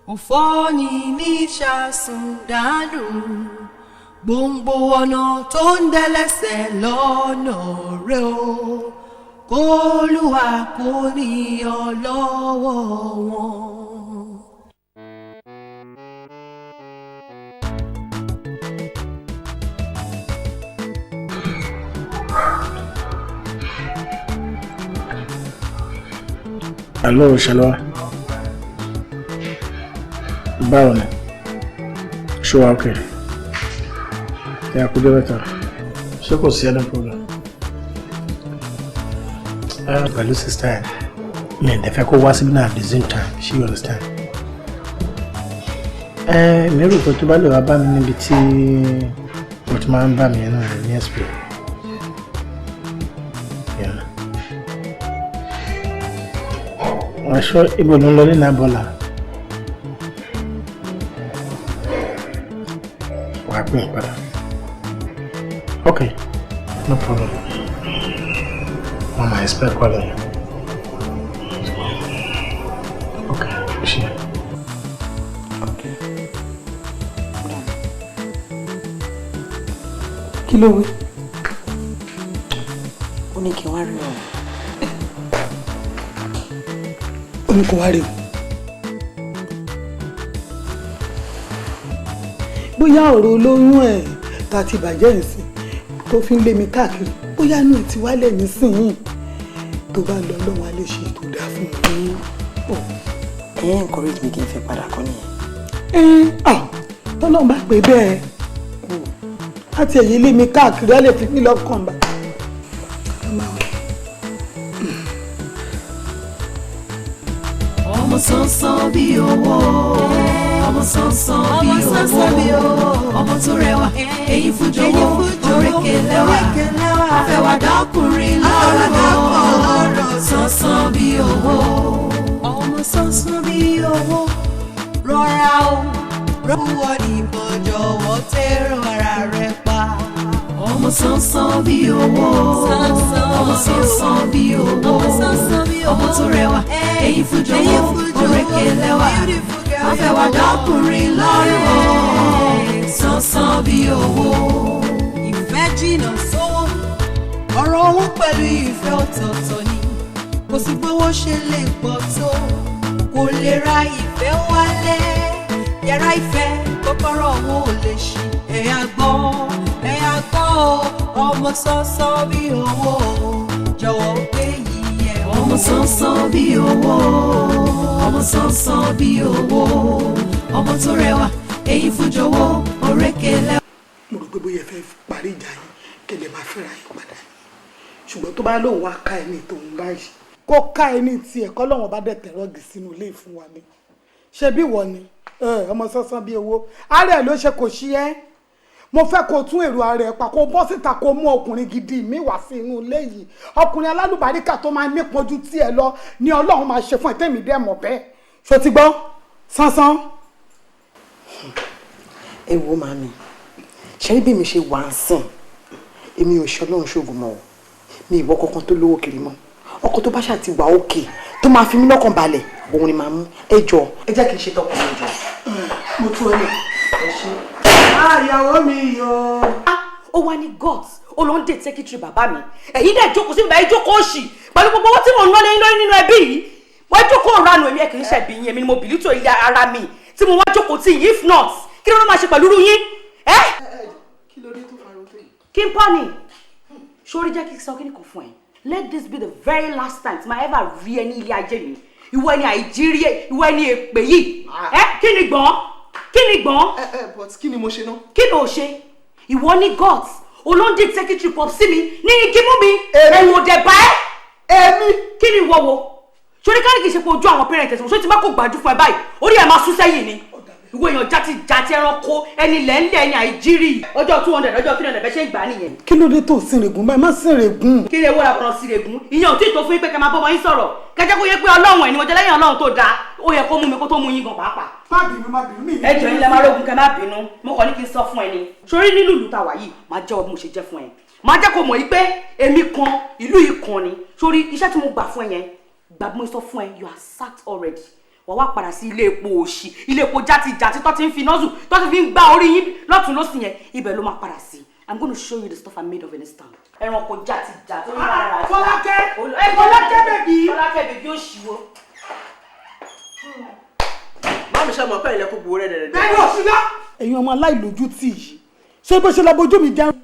òfò ní ní ṣàsùn dànù. Gbòǹgbò ọ̀nà tó ń dẹ́lẹ́sẹ̀ lọ́nà rẹ̀ o, k'Olúwa kò ní ọ lọ́wọ́ wọn. Hello, Ṣẹlẹ́wà. Báwo ni? Ṣé wàá okay? Ẹ kú jẹ́ mẹ́ta. Ṣé kò sí any problem? Pẹ̀lú sister ẹ̀, mi ò dẹ̀ fẹ́ kó wá síbí náà at the same time, she understand. Ẹ mi rò pé tó bá lè wá bá mi níbi tí o ti máa ń bá mi yẹn náà ní SP. Yeah. Aṣọ ibo ló ń lọ nínú abọ́là. Wàá pè é padà. Okay, no problem. Wọ́n máa expect call ẹ̀. Okay, ṣe. Okay. Kí ló wí? Ó ní kí n wá rí òun. Ó ní kó wá rí o. Bóyá ọ̀rọ̀ olóyún ẹ̀ ta ti bàjẹ́ ìsìn tó fi ń lé mi káàkiri, bóyá inú ẹ̀ ti wálẹ̀ nísìnyìí, tó bá lọ lọ́wọ́ á lè ṣe ètò dáa fún mi. Ẹ ẹ́ encourage mi kí n fẹ́ padà kọ́ nìyẹn. Ẹ tọ́lọ́run bá pè bẹ́ẹ̀ láti ẹ̀yẹ lé mi káàkiri á lè fi mí lọ́kàn bá. Ọmọ sánsán bí owó, ọmọ sánsán bí owó, ọmọ tó rẹwà, èyí fún jọ̀wọ́, òrékè lẹ́wà, àfẹwàdọ́kùnrin lọ́rọ̀, sánsán bí owó. Ọmọ sánsán bí owó, rọra o, rọwọ́ nìkan jọ̀wọ́ tẹ́rọ ara rẹ pa. Ọmọ sánsán bí owó, ọmọ sánsán bí owó, ọmọ tó rẹwà, èyí fún jọ̀wọ́, òrékè lẹ́wà, àfẹwàdọ́kùnrin lọ́rọ̀, sánsán bí owó. Ìfẹ́ jìnnà sówó, ọ̀rọ̀ owó pẹ̀lú ìfẹ́ ọ̀tọ̀ọ̀tọ̀ ni, kò sí gbówó ṣe lè pọ̀ tó, kò lè ra ìfẹ́ wálé, yàrá ìfẹ́ kọ́kọ́rọ́ owó ò lè ṣí. Ẹ̀yà gbọ́, ẹ̀yà gbọ́ o, ọmọ sánsán bí owó, jọ̀wọ́ gbé yìí ẹ̀ wò. Ọmọ sánsán bí owó, ọmọ sánsán bí owó, ọmọ tó rẹwà, èyí fún jọ̀wọ́, òrékè lẹ́wà. Mo rò pé bóyá ẹ fẹ́ parí ìjà yín kẹlẹ̀ máa fẹ́ra yín padà, ṣùgbọ́n tó bá lóun wá ká ẹni tòun báyìí kó ká ẹni tiẹ̀ kọ́ lọ́wọ́n bá dẹ̀ tẹ̀rọ̀gì sínú ilé ìfún wa ni. Ṣé bí wọ́n ni ọmọ sánsán bí owó ara ẹ̀ ló ṣe kò ṣí ẹ́. Mo fẹ́ kó tún èrò ara ẹ̀ pa, kó bọ́ síta, kó mú ọkùnrin gidi mi wá sí inú ilé yìí, ọkùnrin alálùbáríkà tó máa nípọn ju tiẹ̀ lọ ni Ọlọ́run máa ṣe fún ẹ, tèmi dẹ̀ mọ̀ bẹ́ẹ̀. Ṣó ti gbọ́ sánsán? Ẹ wo màmí, ṣe rí bí mi ṣe wà ń sìn, èmi ò ṣe Ọlọ́run ṣoògùn mọ́ o, mi ìwọ kankan tó lówó kiri mọ́, ọkọ tó bá ṣáà ti wà òkè tó máa fi mí lọ́kàn balẹ̀ òun ni màá mú. Ẹ jọ, ẹ jẹ́ kí n ṣe tọkùnrin jọ. Mo tún ẹ lọ. Ẹ ṣe. Àyàwó mi yọ. Ó wá ní guts, ó lọ ń dé secretary bàbá mi, ẹ̀yin dẹ̀ jókòó sí ìbáyé jókòó òṣì pẹ̀lú gbogbo owó tí mò ń ná lẹ́yìn lórí nínú ẹbí yìí. Wọ́n jókòó ranù, èmi ẹ̀ kì í ṣẹ̀bi yín, èmi ni mo bìlítò ilé ara mi tí mo wá jókòó tí yín, if not kí ló máa ṣe pẹ̀lú irú yín? Ẹ́ Kí ló dé tó fariwo tó yìí? Kí n pọ́ ni sórí, jẹ́ kí n sọ kí ni kò fún ẹ. Let this be the very last time tí ma ever rí ẹ ní ilé ayé mi, ìwọ ẹni àìjírí, ìwọ ẹni èpè yìí. Ẹ kí ni gbọ́n? Kí ni gbọ́n? Ẹ but kí ni mo ṣe náà? Kí ló ṣe? Ìwọ ní guts, olóńdè secretary pop sí mi ní igi mú mi, ẹ̀wọ̀n òdẹ̀ bá ẹ́. Èmi. Kí ni ìwọ wo? Sórí kárí kìí ṣe pé ojú àwọn parents ẹ̀sìn, sórí ti má kó gbàjú fún ẹ báyìí, orí ẹ̀ máa sún sẹ́yìn ni. Ìwọ èèyàn játi játi ẹranko, ẹni lẹ́ńlẹ̀, ẹni àìjírí. Ọjọ́ 200, ọjọ́ 300 bẹ́ẹ̀ ṣe ń gbà nìyẹn. Kí ló dé tó ń sìnrègùn báyìí? Má sìnrègùn. Kí ni ewu la kàn sìnrègùn? Ìyẹn ò tí ì tó fún yín pé kẹ́ máa bọ́ ọmọ yín sọ̀rọ̀. Kẹ́jẹ́ kó yẹ pé Ọlọ́run ẹ̀ ni mo jẹ́ lẹ́yìn Ọlọ́run tó dáa, ó yẹ kó mú mi kó tó mú yín gan pàápàá. Má bínú, má bínú mi. Ẹ jọ̀ọ́ yín lẹ máa rógun kẹ́ má bínú. Mo kàn ní kí n sọ fún ẹ ni. Sórí nínú ìlú tá wà yìí, máa jẹ́wọ́ bí mo ṣe jẹ́ fún ẹ. Máa jẹ́ kó mọ̀ yí pé èmi kan, ìlú yìí kan ni. Sórí iṣẹ́ tí mo gbà fún ẹ yẹn, gbà bí mo sọ fún ẹ, you are sacked already. Wà wá padà sí ilé epo òṣì, ilé epo játijàti tó ti ń fi nọ́ọ̀sù tó ti fi ń gbá orí yín lọ́tún lọ́sì yẹn, ibẹ̀ ló máa padà sí. I'm gonna show you the stuff I'm made of in this town. Ẹranko játijàti ó ní rárá. Fọlákẹ́, Fọlákẹ́ bèbí. Fọlákẹ́ bèbí ó ṣìwọ́. Màmí ṣe mọ̀ pé ilẹ̀ kò gbowó rẹ̀ dẹ̀dẹ̀. Bẹ́ẹ̀ni òṣìlá. Ẹ̀yin ọmọ aláìlójútì yìí, ṣé bó ṣe lọ bójú mi jẹun?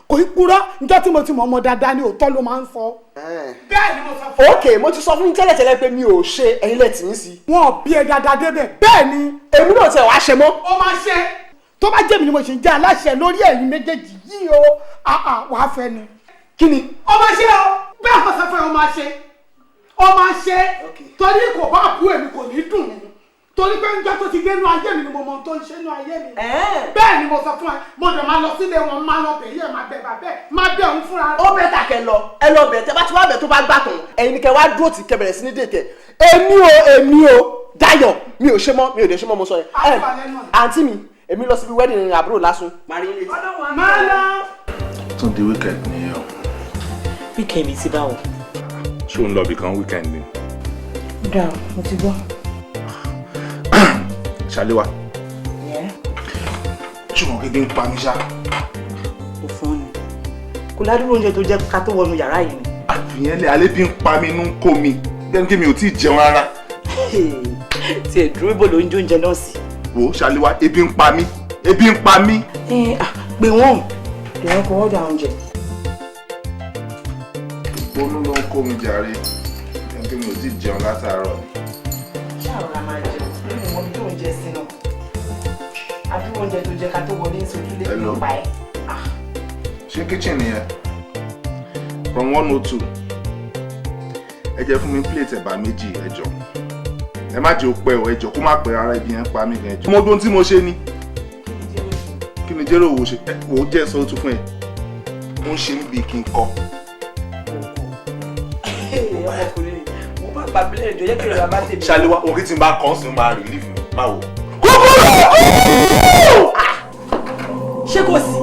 Kò í purọ́. Njọ́ tí mo ti mọ̀ ọmọ dáadáa ni, òótọ́ ló máa ń sọ. Bẹ́ẹ̀ ni mo sọ fún. Ok, mo ti sọ fún yín tẹ́lẹ̀tẹ́lẹ̀ pé mi ò ṣe, ẹ̀yin lẹ̀ tì mí sí. Wọn ò bí ẹ dáadáa débẹ̀, bẹ́ẹ̀ ni. Èmi náà tẹ̀ wá ṣe mọ́. Ó máa ṣe. Tó bá jẹ́ mi ni mo ṣe ń jẹ́ aláṣẹ lórí ẹ̀yin méjèèjì yìí o, wàá fẹ́ ni. Kí ni? Ó máa ṣe o, bẹ́ẹ̀ mo sọ fún ẹ, ó máa ṣe. Ó máa ṣe torí kò bá kú èmi kò ní dùn mí, torí pé njọ́ tó ti dé inú ayé mi ni mo mọ ohun tó ń ṣe inú ayé mi. Bẹ́ẹ̀ ni mo sọ fún ẹ, mo dẹ̀ máa lọ sílé wọn, máa lọ bẹ̀ yẹ́, máa bẹ̀ bàbẹ́, máa bẹ̀ òun fúnra rẹ̀. Ó bẹ́ẹ̀ tà kẹ lọ, ẹ lọ bẹ̀, tẹ bá ti wá bẹ̀ tó bá gbà tán, ẹ̀yin ni kẹ wá dúró tì kẹ bẹ̀rẹ̀ sí ní dètẹ̀. Èmi o Dayọ̀, mi ò ṣe mọ́, mi ò dé ṣe mọ́, mo sọ yẹn. Àǹtí mi, èmi lọ síbi wedding àbúrò lásán. Máa lọ. Tún di weekend nìyẹn o. Weekend mi ti báwo? Ṣé o ń lọ ibì kan weekend ni? Dà, mo ti gbọ́. Ṣaléwá. Ṣùgbọ́n kéde ń pa mí ṣá. Kò fún ni. Kò ládùúgbò oúnjẹ tó jẹ́ ká tó wọnú yàrá yìí ni. Àfihàn lẹ̀, alẹ́ bí ń pa mí, inú ń kó mi. Bẹ́ẹ̀ni kí mi ò tí ì jẹun rárá. Tiẹ̀ dúró, ibo ló ń jó oúnjẹ náà sí? Wo Ṣaléwá, ebi ń pa mí. Ebi ń pa mí. Ẹ pè wọ́n. Pè wọ́n kó ọ̀dà oúnjẹ. Ìgbónú ló ń kó mi jàre. Bẹ́ẹ̀ni kí mi ò tí ì jẹun látàárọ̀. Ṣáà rọra máa jẹun. Nínú wọn tó ń jẹ sínú. Àdúgbò oúnjẹ tó jẹ ká tó wọlé ń sojú lé ní pa ẹ. Ṣé kitchen nìyẹn? From 102. Ẹ jẹ́ fún mi plate ẹ̀bà méjì, ẹ jọ̀ọ́. Ẹ má jẹ́ ó pẹ́ o, ẹ jọ̀ọ́, kó má pẹ́ rárá, ibi yẹn ń pa mí gan, ẹ jọ̀ọ́. Mo dún tí mo ṣe ni. Kí ni jẹ́rò wò ṣe? Wò ó jẹ́ sọ tún fún ẹ. Ó ń ṣe mí bíi kí n kọ́. Ọmọkùnrin, mo bá gbàgbé lẹ́jọ́ yẹ kí ìrora bá tèmi. Ṣaléwá, òun kì í ti bá kàn sí máa relieve mi, máa wò. Ṣé kò sí?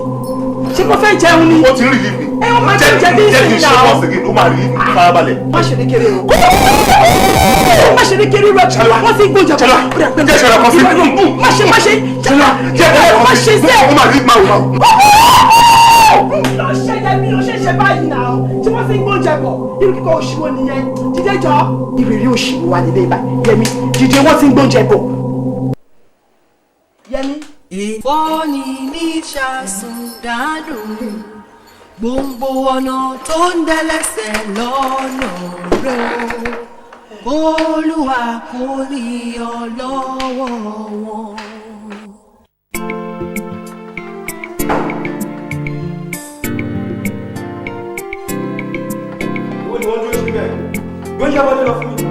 Ṣé kò fẹ́ jẹun ni? Ó ti ń relieve mi. Ẹ wọ́n máa jẹun jẹ bí Jẹ́ kí n ìsìn ṣe náà. once again, ó máa relieve mi, farabalẹ̀. Má ṣe ní kéré o. Má ṣe ní kéré rẹ. Wọ́n ti gbóúnjẹ bọ̀. Jẹ́ ṣẹlẹ̀ kan sí. Má ṣe má ṣe. Jẹ́ Má ṣe sẹ́. Ó máa relieve, máa wò máa wò. Lọ ṣe yẹ bí o ṣe ṣe báyìí náà. Tí wọ́n ti gbóúnjẹ bọ̀, irú kíkọ́ òṣìwò nìyẹn. Jíjẹ́ jọ. Ìrírí òṣìwò wà nílé ibà. Yẹmi, jíjẹ wọ́n ti gbóúnjẹ bọ̀. Yẹmi. Ìfọ́ni ní ṣàsùn dádùn, gbòǹgbò ọ̀nà tó ń dẹ́lẹ́sẹ̀ lọ́nà rẹ̀ o, Olúwa kò ní ọ lọ́wọ́ wọn. Ìwọ ni wọ́n dúró síbẹ̀. Gbóúnjẹ wọlé lọ fún mi.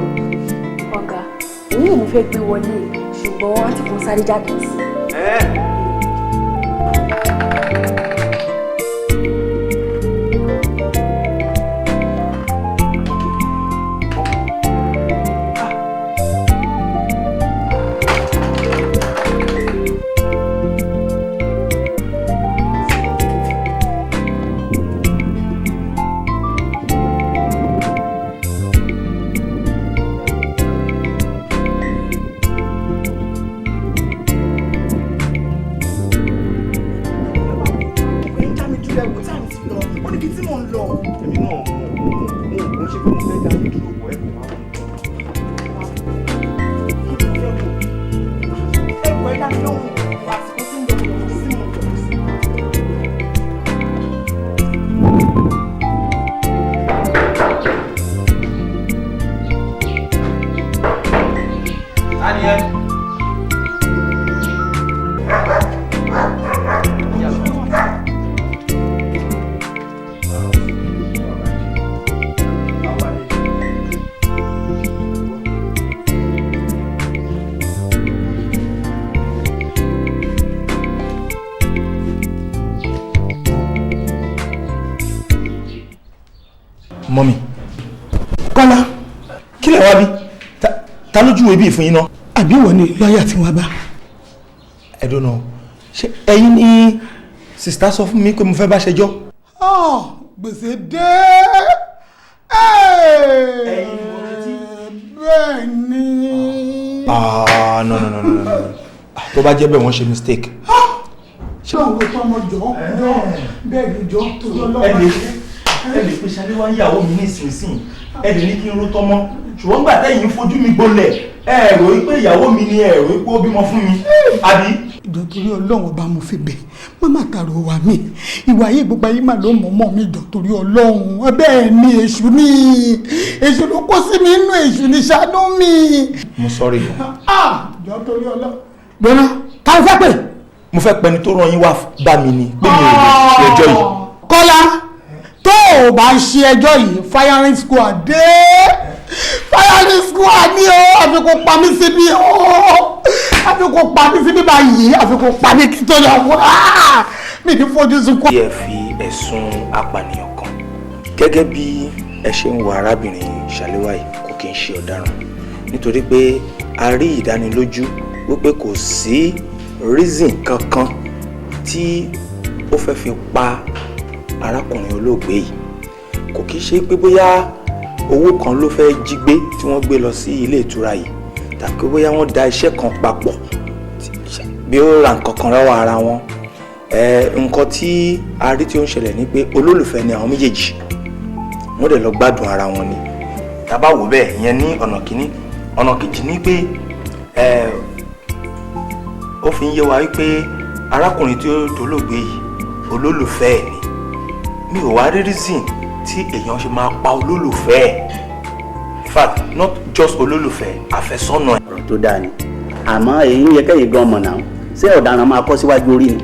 Ọ̀gá, òun ò mú fẹ́ gbé wọlé, ṣùgbọ́n àǹtí kan sáré jáde sí i. Èmi náà mo ṣe pé mo fẹ́ dá yín dúró wọ ẹ̀ kò máa Daniel. Mọ́mì. Kọ́lá, kí lè wá bí? Ta lójú wo ibi ìfún yín náà? Àbí wọ́n ní lọ́ọ̀yà tí wọ́n bá. Ẹ dùn náà. Ṣé ẹ̀yin ni sista sọ fún mi pé mo fẹ́ bá ṣẹjọ́? Gbèsè dé. Bẹ́ẹ̀ ni. Ah, no, no, no, no, no. Tó bá jẹ́ bẹ́ẹ̀, wọ́n ṣe mistake. Ṣé òun ló tọ́ ọmọ jọ jọ bẹ́ẹ̀ ni jọ tó lọ lọ́wọ́? Ẹ lè pe Ṣaléwá ń yàwó mi nísinsìnyí, ẹ lè ní kí n ro tọmọ, ṣùgbọ́n gbà tẹ́yìn ń fojú mi gbolẹ̀, ẹ rò ó pé ìyàwó mi ni, ẹ rò ó pé ó bímọ fún mi, àbí? Ìjọ torí Ọlọ́run ọba mo fi bẹ̀, má má tààrọ̀ wà mí. Ìwà yìí gbogbo ayé mà ló mọ̀ mọ́ mi, ìjọ torí Ọlọ́run. Bẹ́ẹ̀ ni, èṣù ni, èṣù ló kó sí mi inú, èṣù ni, ṣàánú mi. Mo sọrí o. Ìjọ torí Ọlọ́run. Gbọ́dọ̀ ká ló fẹ́ pè? Mo fẹ́ pẹni tó rán yín wá bá mi ni pé mi ò lè ṣe ẹjọ́ yìí. Kọ́lá, tó o bá ṣe ẹjọ́ yìí, firing squad dé, firing squad ní o. Àfi kò pa mí síbí o, àfi kò pa mí síbí báyìí, àfi kò pa mí kí tó yọ wá mi ní fojú sunkún. Bí ẹ fi ẹ̀sùn apànìyàn kan, gẹ́gẹ́ bí ẹ ṣe ń wo arábìnrin Ṣàléwá yìí, kò kí ń ṣe ọ̀daràn, nítorí pé a rí ìdánilójú wípé kò sí reason kankan tí ó fẹ́ fi pa arákùnrin olóògbé yìí. Kò kí ṣe pé bóyá owó kan ló fẹ́ jí gbé tí wọ́n gbé lọ sí ilé ìtura yìí, tàbí bóyá wọ́n da iṣẹ́ kan papọ̀ bí ó ra nǹkan kan lọ́wọ́ ara wọn. Nǹkan tí a rí tí ó ń ṣẹlẹ̀ ni pé olólùfẹ́ ni àwọn méjèèjì, wọ́n dẹ̀ lọ gbádùn ara wọn ni. Tá bá wò bẹ́ẹ̀, ìyẹn ní ọ̀nà kìíní. Ọ̀nà kejì ni pé ó fi ń yé wa wípé arákùnrin tí ó dolóògbé yìí, olólùfẹ́ ẹ̀ ni. Mi ò wá rí reason tí èèyàn ṣe máa pa olólùfẹ́ ẹ̀, in fact, not just olólùfẹ́, àfẹ́sọ́nà ẹ̀. Ọ̀rọ̀ tó dáa ni, àmọ́ èyí ń yẹ kẹ́yìn gan mọ̀ náà. Ṣé ọ̀daràn máa kọ́ síwájú orí ni?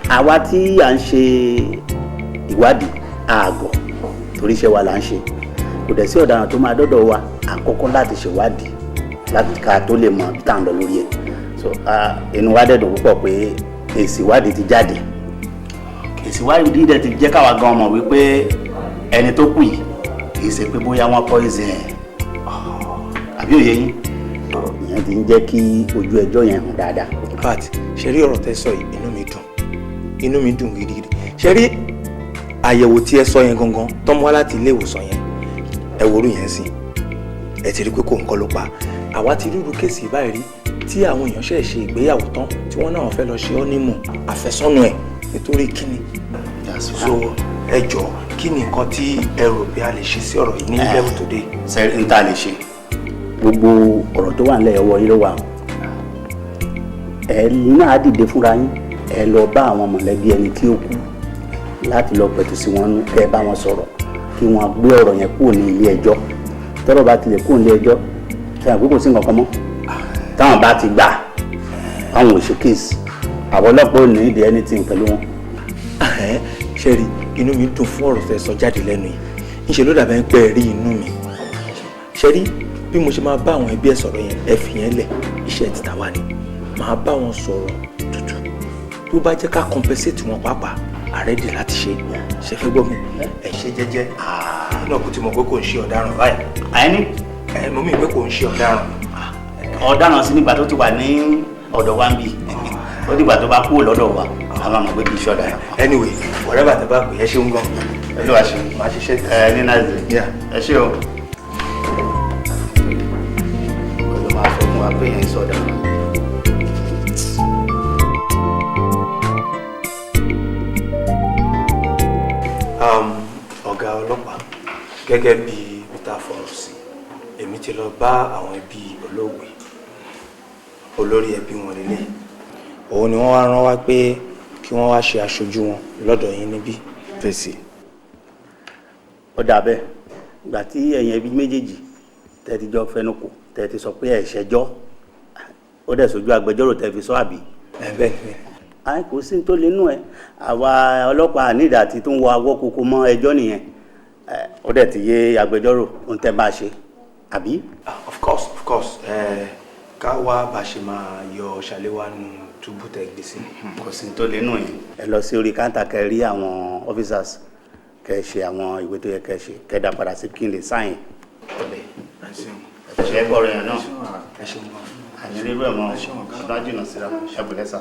Àwa tí à ń ṣe ìwádìí àgọ̀, torí iṣẹ́ wa là ń ṣe. Kò dẹ̀ sí ọ̀daràn tó máa dọ́dọ̀ wa àkọ́kọ́ láti ṣèwádìí láti ká tó lè mọ tá à ń lọ lórí ẹ̀. So inú wa dẹ̀ dùn púpọ̀ pé èsì ìwádìí ti jáde. Èsì ìwádìí dẹ̀ ti jẹ́ káwa gan mọ̀ wípé ẹni tó kù yìí kì í ṣe pé bóyá wọ́n poison ẹ̀, àbí òye yín? Ìyẹn ti ń jẹ́ kí ojú ẹjọ́ yẹn hàn dáadáa. In fact, ṣe rí ọ̀rọ̀ tẹ́ sọ yìí, inú mi dùn, inú mi dùn gidigidi. Ṣe rí àyẹ̀wò tí ẹ sọ yẹn gangan tó mú wá láti ilé ìwòsàn yẹn, ẹ worú yẹn sìn, ẹ ti rí pé kò ń kọ́ ló pa. Àwa ti rírú case báyìí rí tí àwọn èèyàn ṣẹ̀ ṣe ìgbéyàwó tán tí wọ́n náà fẹ́ lọ ṣe ọ́nímù àfẹ́sọ́nà ẹ̀, nítorí kíni? So ẹ jọ, kí ni nǹkan tí ẹ rò pé a lè ṣe sí ọ̀rọ̀ yìí ní level today? Sẹ́rí n ta lè ṣe, gbogbo ọ̀rọ̀ tó wà nílẹ̀, ọwọ́ yín ló wà. Ẹ náà dìde fúnra yín, ẹ lọ bá àwọn mọ̀lẹ́bí ẹni tí ó kú láti lọ pẹ̀tù sí wọn nú, kẹ́ ẹ bá wọn sọ̀rọ̀ kí wọ́n gbé ọ̀rọ̀ yẹn kúrò ní ilé ẹjọ́. Tọ́rọ̀ bá tilẹ̀ kúrò ní ilé ẹjọ́, ṣe àgbé kò sí nǹkan kan mọ́. Táwọn bá ti gbà àwọn ò ṣe case, àwọn ọlọ́pàá ò ní ìdí anything pẹ̀lú wọn. Ṣe rí, inú mi dùn fún ọ̀rọ̀ tẹ́ sọ jáde lẹ́nu yìí. Ńṣe ló dàbẹ́ pé ẹ rí inú mi. Ṣe rí bí mo ṣe máa bá àwọn ẹbí ẹ sọ̀rọ̀ yẹn, ẹ fi yẹn lẹ̀, iṣẹ́ ti tàwa ni. Màá bá wọn sọ̀rọ̀ tútù. Tó bá jẹ́ ká compensate wọn pàápàá, ready láti ṣe. Ṣe fẹ́ gbọ́ mi? Ẹ ṣe jẹ́jẹ́ náà, kò tí mọ̀ pé kò ń ṣe ọ̀daràn báyìí. Àyẹ̀ní. Ẹ mọ̀ mi pé kò ń ṣe ọ̀daràn. Ọ̀daràn sí nígbà tó ti wà ní ọ̀dọ̀ wa ń bì. Ó dìgbà tó bá kúrò lọ́dọ̀ wa, a máa mọ̀ pé kì í ṣe ọ̀daràn. Anyway, whatever tẹ bá pè, ẹ ṣeun gan. Ẹ ló wá ṣe. Máa ṣiṣẹ́. Ẹ ní náà ṣe. Ẹ ṣé o. Ó ló máa sọ fún wa pé yẹn ń sọ̀daràn. Ọ̀gá ọlọ́pàá, gẹ́gẹ́ bí peter fọ̀rọ̀ sí, èmi ti lọ bá àwọn ẹbí olóògbé. Olórí ẹbí wọn lélẹ̀, òun ni wọ́n wá rán wá pé kí wọ́n wá ṣe aṣojú wọn lọ́dọ̀ yín níbí. Fèsì. Ó dà bẹ́ẹ̀. Ìgbà tí ẹ̀yin ẹbí méjèèjì tẹ́ ti jọ fẹnu kò, tẹ́ ti sọ pé ẹ̀ ṣẹjọ́, ó dẹ̀ sojú agbẹjọ́rò tẹ́ fi sọ, àbí? Ẹ bẹ́ẹ̀ ni. À kò sí tó lé nù ẹ. Àwa ọlọ́pàá nídà tí tó ń wọ awọ́ koko mọ́ ẹjọ́ nìyẹn. Ó dẹ̀ ti yé agbẹjọ́rò ohun tẹ́ bá ṣe, àbí? Of course, of course. Ká wá bá ṣe máa yọ Ṣàléwá nù túbú tẹ́ gbé sí. Kò sí tó lé nù yẹn. Ẹ lọ sí orí káńtà, kẹ́ rí àwọn officers, kẹ́ ṣe àwọn ìwé tó yẹ kẹ́ ṣe, kẹ́ dá padà sí kí n lè sign. Ṣe é gbọ́rọ̀ yẹn náà? Àní rírú ẹ̀ mọ́ ọ̀dọ́ jìnnà síra. Ẹ bùlẹ̀ sà.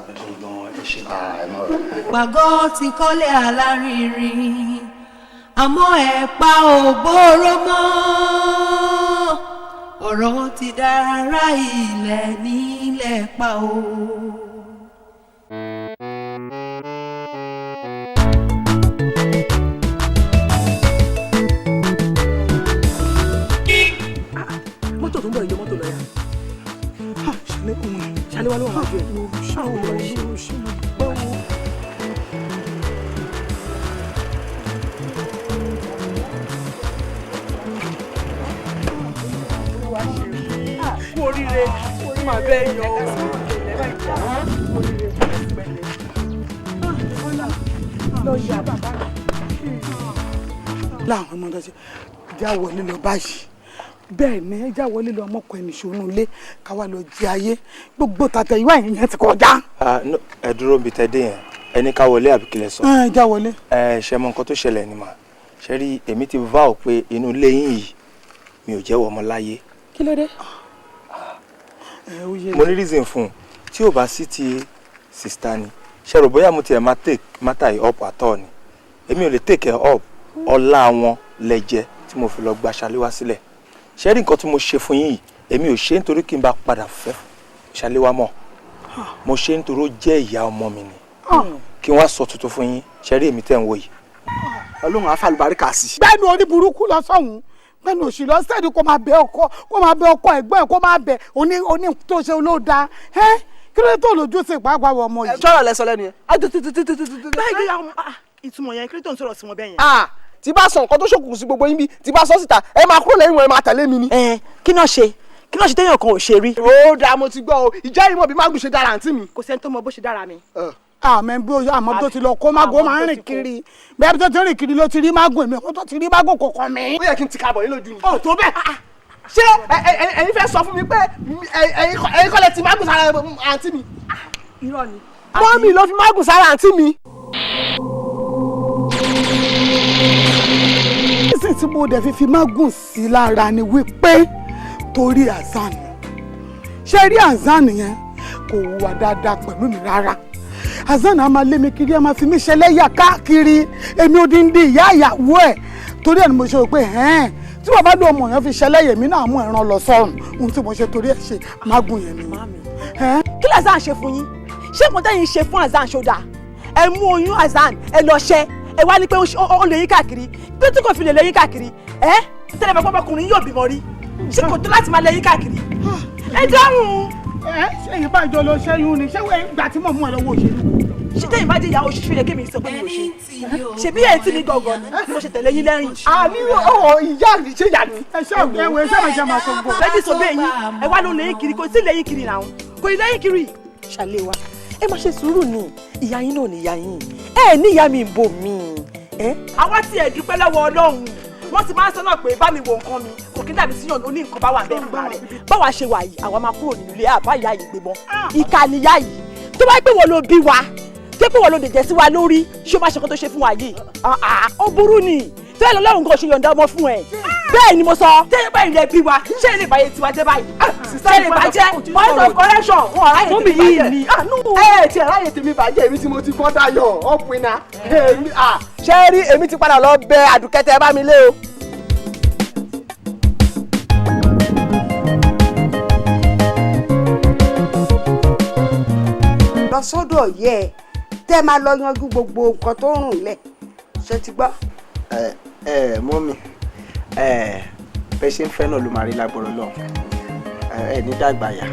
Pàgọ́ ti kọ́lé alárinrin, àmọ́ ẹ̀pa ò bóró mọ́. Ọ̀rọ̀ ti dára ilẹ̀ nílẹ̀ pa o. Mọ́tò tó ń bọ̀, ìjọ mọ́tò lọ́yà. Ṣàlẹ́ Ṣaléwá ló wà wájú ẹ̀. Kú oríire, mà bẹ́ẹ̀ yọ ọ́. Láwọn ọmọ tó ṣe já wọlé lọ báyìí, bẹ́ẹ̀ ni já wọlé lọ ọmọkọ ẹni ṣòro ilé káwa lọ jẹ ayé gbogbo tàtẹ ìwà yẹn ti kọjá. Ẹ dúró bíi tẹ́ dé yẹn, ẹni ká wọlé àbí kílẹ̀ sọ. Ẹ já wọlé. Ẹ ṣe mọ nǹkan tó ṣẹlẹ̀ ni mà ṣe rí, èmi ti vow pé inú ilé yín yìí mi ò jẹ́wọ́ ọmọ láyé. Kí ló dé? Mo ní reason fún un tí ò bá sí ti sista ni ṣe rò bóyá mo tiẹ̀ máa take matter yìí up at all ni, èmi ò lè take it up. Ọlá wọn lẹ́jẹ̀ tí mo fi lọ gba Ṣaléwá sílẹ̀. Ṣe rí nǹkan tí mo ṣe fún yín yìí, èmi ò ṣe nítorí kí n bá padà fẹ́ Ṣaléwá mọ́, mo ṣe nítorí ó jẹ́ ìyá ọmọ mi ni. Kí wọ́n á sọ tuntun fún yín, ṣe rí èmi tẹ̀ ń wò yìí. Ọlọ́run á fàlùbáríkà sí. Gbẹ́nu orí burúkú lọ sọ́hún, gbẹ́nu òṣì lọ sẹ́ẹ̀dì, kó máa bẹ ọkọ, kó máa bẹ ọkọ ẹ̀gbọ́n ẹ̀, kó máa bẹ oní tó ṣe olóda. Kí ló dé tó lójú sí pàápàá wọ ọmọ yìí. Sọ̀rọ̀ lẹ sọ lẹ́nu yẹn. Ìtumọ̀ yẹn kí ló tó ń sọ̀rọ̀ sí wọn bẹ́ẹ̀ yẹn. Tí bá sọ nǹkan tó ṣòkùnkùn sí gbogbo yín bí tí bá sọ síta, ẹ máa kúrò lẹ́yìn wọn, ẹ máa tẹ̀lé mi ni. Kí náà ṣe, kí náà ṣe téèyàn kan ò ṣe rí. Ó dáa, mo ti gbọ́ o, ìjà ìmọ̀ bí mágùn ṣe dára àǹtí mi. Kò sẹ́ni tó mọ bó ṣe dára mi. Àmọ́ bí àmọ́ tó ti lọ kó mágùn, ó máa ń rìn kiri, bẹ́ẹ̀ tó ti rìn kiri ló ti rí mágùn, èmi kó tó ti rí mágùn kò kàn mí. Ó yẹ kí n ti kábọ̀ yín lójú ni. Ó tó bẹ́ẹ̀. Ṣé ẹ̀yin fẹ́ sọ fún mi pé ẹ̀yin kọ́ lẹ ti mágùn sára àǹtí mi? Irọ́ ni. Mọ́mì ló fi mágùn sára àǹtí mi. Nísìnyí tí mo dẹ̀ fi mágùn sí lára ni wípé torí Hasan, ṣé rí Hasan yẹn kò hùwà dáadáa pẹ̀lú mi rárá. Hasan á máa lé mi kiri, á máa fi mí ṣẹlẹ́yà káàkiri, èmi odindi ìyá ìyàwó ẹ̀. Torí ẹ̀ ni mo ṣe rò pé tí wọ́n bá lé ọmọ yẹn fi ṣẹlẹ́yà, èmi náà mú ẹran lọ sọ́run. Ohun tí mo ṣe torí ẹ̀ ṣe mágùn yẹn ni. Kí ló Hasan ṣe fún yín? Ṣé nǹkan tẹ́yìn ṣe fún Hasan ṣó dáa? Ẹ mú oyún Hasan, ẹ lọ ṣẹ́, ẹ wá ní pé ó lè yín káàkiri, bí tí kò fi lè lè yín káàkiri. Ẹ tẹ́lẹ̀ bá pọ́pọ́kùnrin yóò bímọ rí, ṣé kò tó láti máa lè yín káàkiri? Ẹ dáhùn. Ẹ ṣe yìí bá ìjọ lọ ṣẹ́yún ni, ṣé ìgbà tí mò ń mú ẹ lọ́wọ́ òṣèlú. Ṣé tẹ́yìn bá jẹ́ ìyàwó ṣíṣú yẹ kémi sọ pé mi ò ṣe? Ṣèbí ẹ̀ tí mi gọ̀gọ̀ ni mo ṣe tẹ̀lé yín lẹ́yìn. Àní ọ̀hún ìyá mi ṣe yà ni. Ẹ ṣe ẹwẹ ṣe máa ṣe máa sọ gbogbo. Lẹ́yìn sọ bẹ́ẹ̀ yín, ẹ wá ló lè yín kiri, kò sí lè yín kiri náà, kò lè yín kiri. Ṣaléwá, ẹ má ṣe sùúrù ni, ìyá yín náà ni ìyá yín, ẹ ní ìyá mi ń bò mí. Àwa ti ẹ̀ dúpẹ́ lọ́wọ́ Ọlọ́run, wọ́n ti máa ń sọ náà pé bá mi wo nǹkan mi kò kí n dàbí síyàn oní nǹkan bá wà bẹ́ẹ̀ fúnra rẹ̀. Báwa ṣe wà yìí, àwa máa kúrò nínú ilé àbá ìyá yìí gbé mọ́. Ìkà ni ìyá yìí, tó bá pé wọ́n ló bí wa, tó pé wọ́n ló dẹ̀jẹ̀ sí wa lórí, ṣé o máa ṣe nǹkan tó ṣe fún wa yìí? Ó burú ni, tó yẹ lọ́lọ́run kan ṣe yọ̀ǹda ọmọ fún ẹ. Bẹ́ẹ̀ ni mo sọ, tẹ́yẹ báyìí lẹ bí wa, ṣé ilé ìbáyé tiwa jẹ́ báyìí? Ṣé ilé ìbàjẹ́? Point of correction, wọn ráyè tèmi bàjẹ́. Ẹ ti ráyè tèmi bàjẹ́, èmi tí mo ti gbọ́n dayọ̀ ọ̀pìnà. Ṣé rí èmi ti padà lọ bẹ Àdùkẹ́ tẹ́ bá mi lé o. Lọ sọ́dọ̀ yẹ ẹ tẹ́ máa lọ yanjú gbogbo nǹkan tó ń rùn lẹ̀, ṣe ti gbọ́. Ẹ mọ́mì, ẹ bẹ́ ṣe ń fẹ́ náà ló máa rí lágbọ̀rọ̀ lọ, ẹ ní dàgbà yà.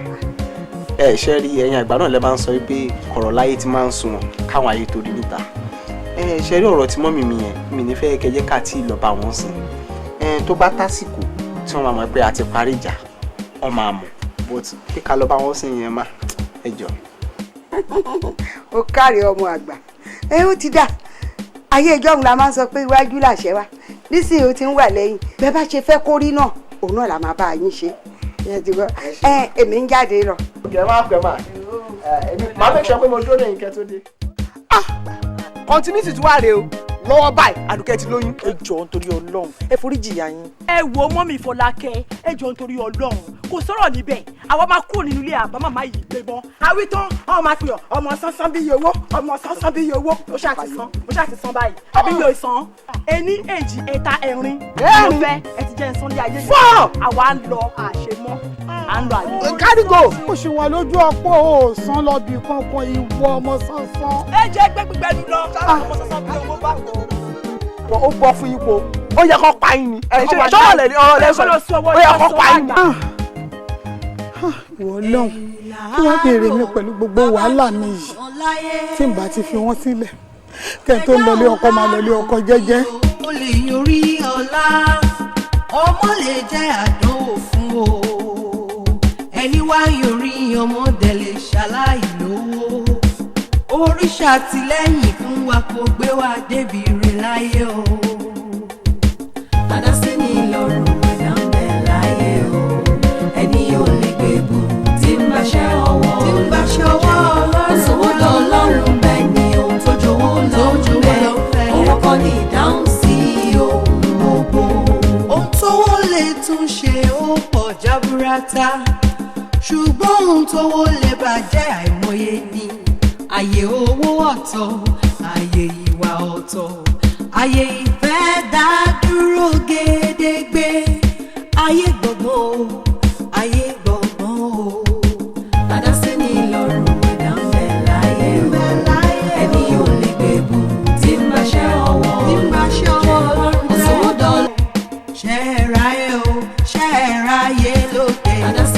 Ẹ ṣe rí ẹ̀yin àgbà náà lẹ máa ń sọ wípé kọ̀rọ̀ láyé ti máa ń sunwọ̀n káwọn ayé torí níta. Ẹ ṣe rí ọ̀rọ̀ tí mọ́mì mi yẹn, mi ní fẹ́ kẹjẹ́ ká tí ì lọ bá wọn sìn. Ẹ tó bá tásìkò tí wọ́n máa mọ̀ pé a ti parí ìjà, wọ́n máa mọ̀, but kí ká lọ bá wọn sìn yẹn má ẹ jọ. Ó káre ọmọ àgbà, ẹ ó ti dà. Ayé ìjọ́un la máa ń sọ pé iwájú làṣẹ wa, nísìnyí ó ti ń wà lẹ́yìn. Bẹ́ẹ̀ bá ṣe fẹ́ kó rí náà, òun náà la máa bá yín ṣe. Ẹ èmi ń jáde lọ. Ọ̀gẹ̀ máa pẹ̀ máa, èmi máa make sure pé mo dúró lẹ́yìn kẹ́ tó dé. Continuity ti wá rèé o, lọ́wọ́ báyìí Àdùkẹ́ ti lóyún. Ẹ jọ̀ọ́ nítorí Ọlọ́run, ẹ foríjì ìyá yín. Ẹ wo mọ́mì Fọlákẹ́, ẹ jọ̀ọ́ nítorí Ọlọ́run, kò sọ̀rọ̀ níbẹ̀, àwa máa kúrò nínú ilé àbá màmá yìí gbé mọ́. Àwí tán, ọmọ máa pè ọ́, ọmọ sánsán bí iye owó, ọmọ sánsán bí iye owó, ó ṣáà ti san, ó ṣáà ti san báyìí. Àbí yóò san, ení, èjì, ẹ̀ta, ẹ̀rin, ló fẹ́, ẹ ti jẹ́ ẹ̀sán lé ayé yìí. Àwa ń lọ àṣemọ́, à ń lọ àyè. Kárígò. Ó ṣì wà lójú ọ̀pọ̀ òòsàn lọ bí kankan ìwọ ọmọ sánsán. Ẹ jẹ́ gbẹ́gbẹ́gbẹ́nu lọ, ọmọ sánsán bí owó bá wò. Ó bọ́ fún ipò, ó yẹ kó pa yín ni. Ẹ ṣe ṣọ́ọ̀lẹ̀ ọ̀rọ̀ lẹ́sọ̀, ó yẹ kó pa yín ni. Ìwọ Ọlọ́run, kí wọ́n béèrè mi pẹ̀lú gbogbo wàhálà mi yìí tí n bá ti fi wọ́n sílẹ̀, kẹ́ ẹ tó ń lọlé ọkọ máa lọlé ọkọ jẹ́jẹ́. Ó lè yorí ọlá, ọmọ lè jẹ́ àdánwò fún o. Ẹni wá yorí ọmọdé lè ṣaláì lówó. Oríṣà tìlẹ́yìn fún wa kò gbé wa débi rè láyé o. Àdásí ni lọ́rùn ẹ̀dá ń bẹ láyé o. Ẹni ò lè gbé bù tí ń bá ṣe ọwọ́ Tí ń bá ṣe ọwọ́ Ọlọ́run. Kò sówó lọ Ọlọ́run bẹ́ẹ̀ ni ohun tó jowó lọ ń bẹ. Owó kọ́ ni ìdáhùn sí ohun gbogbo. Ohun tówó lè tún ṣe ó pọ̀ jaburata, ṣùgbọ́n ohun tówó lè bàjẹ́ àìmọye ni. Àyè owó ọ̀tọ̀, àyè ìwà ọ̀tọ̀, àyè ìfẹ́ dá dúró gédégbé. Ayé gbọ̀ngbọ̀n o, ayé gbọ̀ngbọ̀n o. Àdásí ni lọ́rùn ẹ̀dá ń bẹ láyé o. Ẹni ò lè gbé bù tí ń bá ṣe ọwọ́ Tí ń bá ṣe ọwọ́ Ọlọ́run Kò sówó dọ́là. Ṣé ẹ ráyé o, ṣé ẹ ráyé lókè. Àdásí